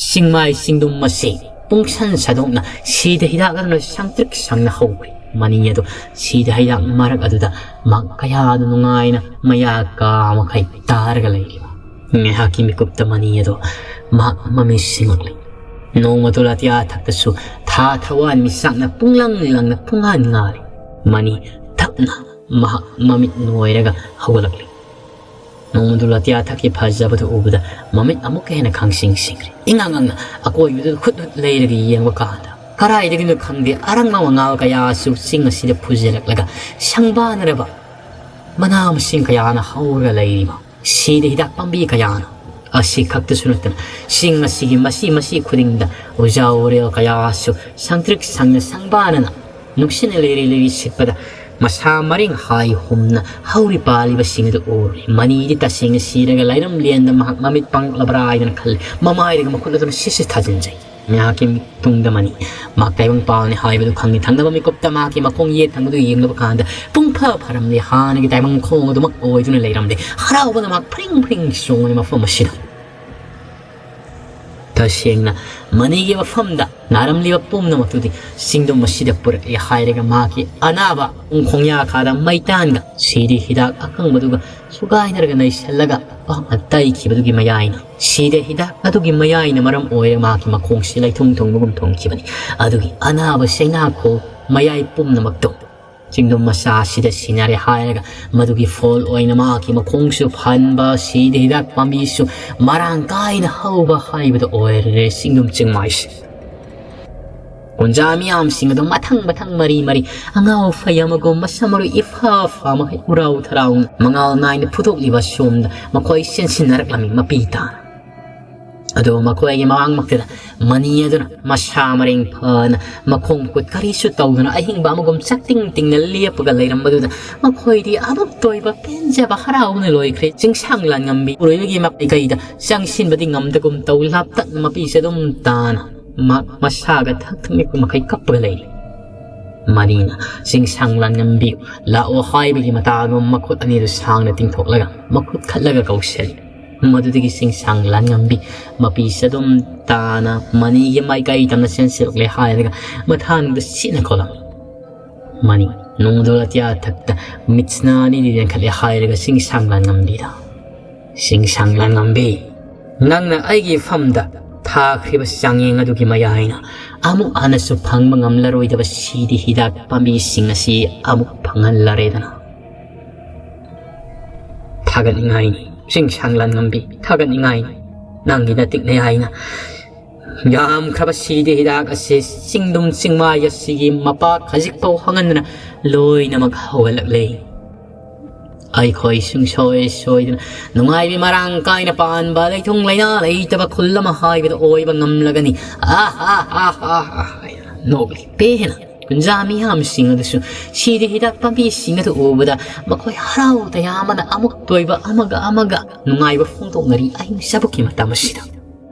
ꯆꯤꯡꯃꯥꯏ ꯆꯤꯡꯗꯨꯝ ꯑꯁꯤ ꯄꯨꯡꯁꯟ ꯁꯥꯗꯣꯛꯅ ꯁꯤꯗ ꯍꯤꯗꯥꯛ ꯑꯗꯨꯅ ꯁꯪꯇ꯭ꯔꯤꯛ ꯁꯪꯅ ꯍꯧꯈ꯭ꯔꯦ꯫ ꯃꯅꯤ ꯑꯗꯨ ꯁꯤꯗ ꯍꯤꯗꯥꯛ ꯃꯔꯛ ꯑꯗꯨꯗ ꯃꯍꯥꯛ ꯀꯌꯥꯗ ꯅꯨꯡꯉꯥꯏꯅ ꯃꯌꯥ ꯀꯥ ꯃꯈꯩ ꯇꯥꯔꯒ ꯂꯩꯔꯤꯕ꯫ ꯉꯥꯏꯍꯥꯛꯀꯤ ꯃꯤꯀꯨꯞꯇ ꯃꯅꯤ ꯑꯗꯨ ꯃꯍꯥꯛ ꯃꯃꯤꯠ ꯁꯤꯡꯂꯛꯂꯤ꯫ ꯅꯣꯡꯃꯗꯣ ꯑꯇꯤꯌꯥ ꯊꯛꯇꯁꯨ ꯊꯥ ꯊꯋꯥꯟ ꯃꯤꯆꯥꯛꯅ ꯄꯨꯡꯂꯪ ꯂꯪꯅ ꯄꯨꯡꯉꯥꯟ ꯉꯥꯜꯂꯤ꯫ ꯃꯅꯤ ꯇꯞꯅ ꯃꯍꯥꯛ ꯃꯃꯤꯠ ꯅꯣꯏꯔꯒ ꯍꯧꯒꯠꯂꯛꯂꯤ꯫ ꯅꯣꯡꯃꯗꯨ ꯂꯇꯤꯌꯥ ꯊꯛꯀꯤ ꯐꯖꯕꯗꯨ ꯎꯕꯗ ꯃꯃꯤꯠ ꯑꯃꯨꯛꯀ ꯍꯦꯟꯅ ꯈꯪꯁꯤꯡ ꯁꯤꯡꯈ꯭ꯔꯦ꯫ ꯏꯉꯥꯡ ꯉꯥꯡꯅ ꯑꯀꯣꯏꯕꯗꯨꯗ ꯈꯨꯠ ꯍꯨꯠ ꯂꯩꯔꯒ ꯌꯦꯡꯕ ꯀꯥꯟꯗ, ꯀꯗꯥꯏꯗꯒꯤꯅꯣ ꯈꯪꯗꯦ, ꯑꯔꯪꯕ ꯃꯉꯥꯜ ꯀꯌꯥꯁꯨ ꯆꯤꯡ ꯑꯁꯤꯗ ꯐꯨꯖꯤꯜꯂꯛꯂꯒ ꯁꯪꯕꯥꯅꯔꯕ ꯃꯅꯥ ꯃꯁꯤꯡ ꯀꯌꯥꯅ ꯍꯧꯔꯒ ꯂꯩꯔꯤꯕ ꯁꯤꯗ ꯍꯤꯗꯥꯛ ꯄꯥꯝꯕꯤ ꯀꯌꯥꯅ꯫ ꯑꯁꯤ ꯈꯛꯇꯁꯨ ꯅꯠꯇꯅ ꯆꯤꯡ ꯑꯁꯤꯒꯤ ꯃꯁꯤ ꯃꯁꯤ ꯈꯨꯗꯤꯡꯗ ꯎꯖꯥ ꯎꯔꯦꯜ ꯀꯌꯥꯁꯨ ꯁꯪꯇ꯭ꯔꯤꯛ ꯁꯪꯅ ꯁꯪꯕꯥꯅꯅ ꯅꯨꯡꯁꯤꯠꯅ ꯂꯤꯔꯤ ꯂꯤꯔꯤ ꯁꯤꯠꯄꯗ ꯃꯁꯥ ꯃꯔꯦꯡ ꯍꯥꯏ ꯍꯨꯝꯅ ꯍꯧꯔꯤ ꯄꯥꯜꯂꯤꯕꯁꯤꯡ ꯑꯗꯨ ꯎꯔꯦ꯫ ꯃꯅꯤꯗꯤ ꯇꯁꯦꯡꯅ ꯁꯤꯔꯒ ꯂꯩꯔꯝꯂꯦꯅ ꯃꯍꯥꯛ ꯃꯃꯤꯠ ꯄꯥꯡꯂꯕ꯭ꯔꯥ ꯍꯥꯏꯗꯅ ꯈꯜꯂꯤ꯫ ꯃꯃꯥꯏꯗꯒꯤ ꯃꯈꯨꯠ ꯑꯗꯨꯅ ꯁꯤꯠ ꯁꯤꯠ ꯊꯥꯖꯤꯟꯖꯩ꯫ ꯃꯍꯥꯛꯀꯤ ꯇꯨꯡꯗ ꯃꯅꯤ꯫ ꯃꯍꯥꯛ ꯇꯥꯏꯕꯪ ꯄꯥꯜꯅꯤ ꯍꯥꯏꯕꯗꯨ ꯈꯪꯉꯤ꯫ ꯊꯪꯅꯕ ꯃꯤꯀꯨꯞꯇ ꯃꯍꯥꯛꯀꯤ ꯃꯈꯣꯡ ꯌꯦꯠ ꯊꯪꯕꯗꯨ ꯌꯦꯡꯂꯨꯕ ꯀꯥꯟꯗ ꯄꯨꯡ ꯐ ꯐꯔꯝꯂꯦ꯫ ꯍꯥꯟꯅꯒꯤ ꯇꯥꯏꯕꯪ ꯈꯣꯡ ꯑꯗꯨꯃꯛ ꯑꯣꯏꯗꯨꯅ ꯂꯩꯔꯝꯂꯦ꯫ ꯍꯔꯥꯎꯕꯅ ꯃꯍꯥꯛ ꯐ꯭ꯔꯤꯡ ꯐ꯭ꯔꯤꯡ ꯆꯣꯡꯕꯅꯤ ꯃꯐꯝ ꯑꯁꯤꯗ꯫ ꯇꯁꯦꯡꯅ ꯃꯅꯤꯒꯤ ꯃꯐꯝꯗ ꯅꯥꯔꯝꯂꯤꯕ ꯄꯨꯝꯅꯃꯛꯇꯨꯗꯤ ꯆꯤꯡꯗꯨꯝ ꯑꯁꯤꯗ ꯄꯨꯔꯛꯂꯦ ꯍꯥꯏꯔꯒ ꯃꯍꯥꯛꯀꯤ ꯑꯅꯥꯕ ꯈꯣꯡꯌꯥ ꯈꯥꯗ ꯃꯩꯇꯥꯟꯒ ꯁꯤꯗꯤ ꯍꯤꯗꯥꯛ ꯑꯀꯪꯕꯗꯨꯒ ꯁꯨꯒꯥꯏꯅꯔꯒ ꯅꯩꯁꯜꯂꯒ ꯄꯥꯛꯅ ꯇꯩꯈꯤꯕꯗꯨꯒꯤ ꯃꯌꯥꯏꯅ, ꯁꯤꯗ ꯍꯤꯗꯥꯛ ꯑꯗꯨꯒꯤ ꯃꯌꯥꯏꯅ ꯃꯔꯝ ꯑꯣꯏꯔꯒ ꯃꯍꯥꯛꯀꯤ ꯃꯈꯣꯡꯁꯤ ꯂꯩꯊꯨꯡ ꯊꯨꯡꯕꯒꯨꯝ ꯊꯣꯡꯈꯤꯕꯅꯤ꯫ ꯑꯗꯨꯒꯤ ꯑꯅꯥꯕ ꯆꯩꯅꯥꯈꯣꯜ ꯃꯌꯥꯏ ꯄꯨꯝꯅꯃꯛꯇꯣ ꯆꯤꯡꯗꯨꯝ ꯃꯆꯥ ꯑꯁꯤꯗ ꯁꯤꯟꯅꯔꯦ ꯍꯥꯏꯔꯒ ꯃꯗꯨꯒꯤ ꯐꯣꯜ ꯑꯣꯏꯅ ꯃꯍꯥꯛꯀꯤ ꯃꯈꯣꯡꯁꯨ ꯐꯍꯟꯕ, ꯁꯤꯗ ꯍꯤꯗꯥꯛ ꯄꯥꯝꯕꯤꯁꯨ ꯃꯔꯥꯡ ꯀꯥꯏꯅ ꯍꯧꯕ ꯍꯥꯏꯕꯗꯨ ꯑꯣꯏꯔꯦ ꯆꯤꯡꯗꯨꯝ ꯆꯤꯡꯃꯥꯏꯁꯦ꯫ ꯀꯨꯟꯖꯥ ꯃꯤꯌꯥꯝꯁꯤꯡ ꯑꯗꯨ ꯃꯊꯪ ꯃꯊꯪ ꯃꯔꯤ ꯃꯔꯤ ꯑꯉꯥꯎ ꯐꯩ ꯑꯃꯒꯨꯝ ꯃꯁꯝ ꯃꯔꯨ ꯏꯐꯥ ꯐꯥ ꯃꯈꯩ ꯎꯔꯥꯎ ꯊꯔꯥꯎꯅ ꯃꯉꯥꯜ ꯅꯥꯏꯅ ꯐꯨꯗꯣꯛꯂꯤꯕ ꯁꯣꯝꯗ ꯃꯈꯣꯏ ꯆꯦꯟꯁꯤꯟꯅꯔꯛꯂꯝꯃꯤ ꯃꯄꯤ ꯇꯥꯅ꯫ ꯑꯗꯨ ꯃꯈꯣꯏꯒꯤ ꯃꯃꯥꯡꯃꯛꯇꯗ ꯃꯅꯤ ꯑꯗꯨꯅ ꯃꯁꯥ ꯃꯔꯦꯡ ꯐꯅ ꯃꯈꯣꯡ ꯃꯈꯨꯠ ꯀꯔꯤꯁꯨ ꯇꯧꯗꯅ ꯑꯍꯤꯡꯕ ꯑꯃꯒꯨꯝ ꯆꯠꯇꯤꯡ ꯇꯤꯡꯅ ꯂꯦꯞꯄꯒ ꯂꯩꯔꯝꯕꯗꯨꯗ ꯃꯈꯣꯏꯗꯤ ꯑꯃꯨꯛꯇ ꯑꯣꯏꯕ ꯄꯦꯟꯖꯕ ꯍꯔꯥꯎꯕꯅ ꯂꯣꯏꯈ꯭ꯔꯦ꯫ ꯆꯤꯡꯁꯥꯡ ꯂꯥꯟꯉꯝꯕꯤ ꯎꯔꯣꯏꯕꯒꯤ ꯃꯥꯏꯀꯩꯗ ꯆꯪꯁꯤꯟꯕꯗꯤ ꯉꯝꯗꯒꯨꯝ ꯇꯧ ꯂꯥꯞꯇꯛꯅ ꯃꯄꯤꯁꯦ ꯑꯗꯨꯝ ꯇꯥꯅ ꯃꯍꯥꯛ ꯃꯁꯥꯒ ꯊꯛ ꯊꯛ ꯅꯤꯛꯄ ꯃꯈꯩ ꯀꯞꯄꯒ ꯂꯩꯔꯤ꯫ ꯃꯅꯤꯅ ꯆꯤꯡꯁꯥꯡ ꯂꯥꯟꯉꯝꯕꯤ ꯂꯥꯛꯑꯣ ꯍꯥꯏꯕꯒꯤ ꯃꯇꯥꯒꯨꯝ ꯃꯈꯨꯠ ꯑꯅꯤꯗꯨ ꯁꯥꯡꯅ ꯇꯤꯡꯊꯣꯛꯂꯒ ꯃꯈꯨꯠ ꯈꯠꯂꯒ ꯀꯧꯁꯜꯂꯤ꯫ ꯃꯗꯨꯗꯒꯤ ꯆꯤꯡꯁꯥꯡ ꯂꯥꯟꯉꯝꯕꯤ ꯃꯄꯤꯁꯦ ꯑꯗꯨꯝ ꯇꯥꯅ ꯃꯅꯤꯒꯤ ꯃꯥꯏꯀꯩ ꯇꯝꯅ ꯆꯦꯟꯁꯤꯜꯂꯛꯂꯦ ꯍꯥꯏꯔꯒ ꯃꯊꯥꯅꯨꯗ ꯁꯤꯠꯅ ꯀꯧꯂꯝꯃꯤ꯫ ꯃꯅꯤ ꯅꯣꯡꯃꯗꯣ ꯑꯇꯤꯌꯥ ꯊꯛꯇ ꯃꯤꯠꯁꯤꯅ ꯑꯅꯤꯗꯤ ꯂꯦꯟꯈꯠꯂꯦ ꯍꯥꯏꯔꯒ ꯆꯤꯡꯁꯥꯡ ꯂꯥꯟꯉꯝꯕꯤꯗ, ꯆꯤꯡꯁꯥꯡ ꯂꯥꯟꯉꯝꯕꯤ, ꯅꯪꯅ ꯑꯩꯒꯤ ꯐꯝꯗ ꯊꯥꯈ꯭ꯔꯤꯕ ꯆꯥꯡꯌꯦꯡ ꯑꯗꯨꯒꯤ ꯃꯌꯥꯏꯅ ꯑꯃꯨꯛ ꯍꯟꯅꯁꯨ ꯐꯪꯕ ꯉꯝꯂꯔꯣꯏꯗꯕ ꯁꯤꯗꯤ ꯍꯤꯗꯥꯛ ꯄꯥꯝꯕꯤꯁꯤꯡ ꯑꯁꯤ ꯑꯃꯨꯛ ꯐꯪꯍꯜꯂꯔꯦꯗꯅ꯫ ꯊꯥꯒꯠꯅꯤꯡꯉꯥꯏꯅꯤ꯫ ꯆꯤꯡꯁꯥꯡ ꯂꯥꯟꯉꯝꯕꯤ, ꯊꯥꯒꯠꯅꯤꯡꯉꯥꯏꯅꯤ꯫ ꯅꯪꯒꯤ ꯅꯇꯤꯛꯅ ꯌꯥꯏꯅ ꯌꯥꯝꯈ꯭ꯔꯕ ꯁꯤꯗꯤ ꯍꯤꯗꯥꯛ ꯑꯁꯤ ꯆꯤꯡꯗꯨꯝ ꯆꯤꯡꯃꯥꯏ ꯑꯁꯤꯒꯤ ꯃꯄꯥ ꯈꯖꯤꯛ ꯐꯥꯎ ꯍꯪꯍꯟꯗꯅ ꯂꯣꯏꯅꯃꯛ ꯍꯧꯒꯠꯂꯛꯂꯦ꯫ ꯑꯩꯈꯣꯏ ꯁꯨꯡꯁꯣꯏ ꯁꯣꯏꯗꯅ ꯅꯨꯡꯉꯥꯏꯕꯤ ꯃꯔꯥꯡ ꯀꯥꯏꯅ ꯄꯥꯟꯕ, ꯂꯩꯊꯨꯡ ꯂꯩꯅꯥ ꯂꯩꯇꯕ ꯈꯨꯜ ꯑꯃ ꯍꯥꯏꯕꯗꯨ ꯑꯣꯏꯕ ꯉꯝꯂꯒꯅꯤ꯫ ꯑꯥ, ꯑꯥ, ꯑꯥ, ꯑꯥ, ꯑꯥ, ꯍꯥꯏꯅ ꯅꯣꯛꯂꯤ꯫ ꯄꯦꯟꯅ ꯀꯨꯟꯖꯥ ꯃꯤꯌꯥꯝꯁꯤꯡ ꯑꯗꯨꯁꯨ ꯁꯤꯗꯤ ꯍꯤꯗꯥꯛ ꯄꯥꯝꯕꯤꯁꯤꯡ ꯑꯗꯨ ꯎꯕꯗ ꯃꯈꯣꯏ ꯍꯔꯥꯎ ꯇꯌꯥꯝꯕꯅ ꯑꯃꯨꯛꯇ ꯑꯣꯏꯕ ꯑꯃꯒ ꯑꯃꯒ ꯅꯨꯡꯉꯥꯏꯕ ꯐꯣꯡꯗꯣꯛꯅꯔꯤ꯫ ꯑꯍꯤꯡ ꯆꯥꯕꯨꯛꯀꯤ ꯃꯇꯝ ꯑꯁꯤꯗ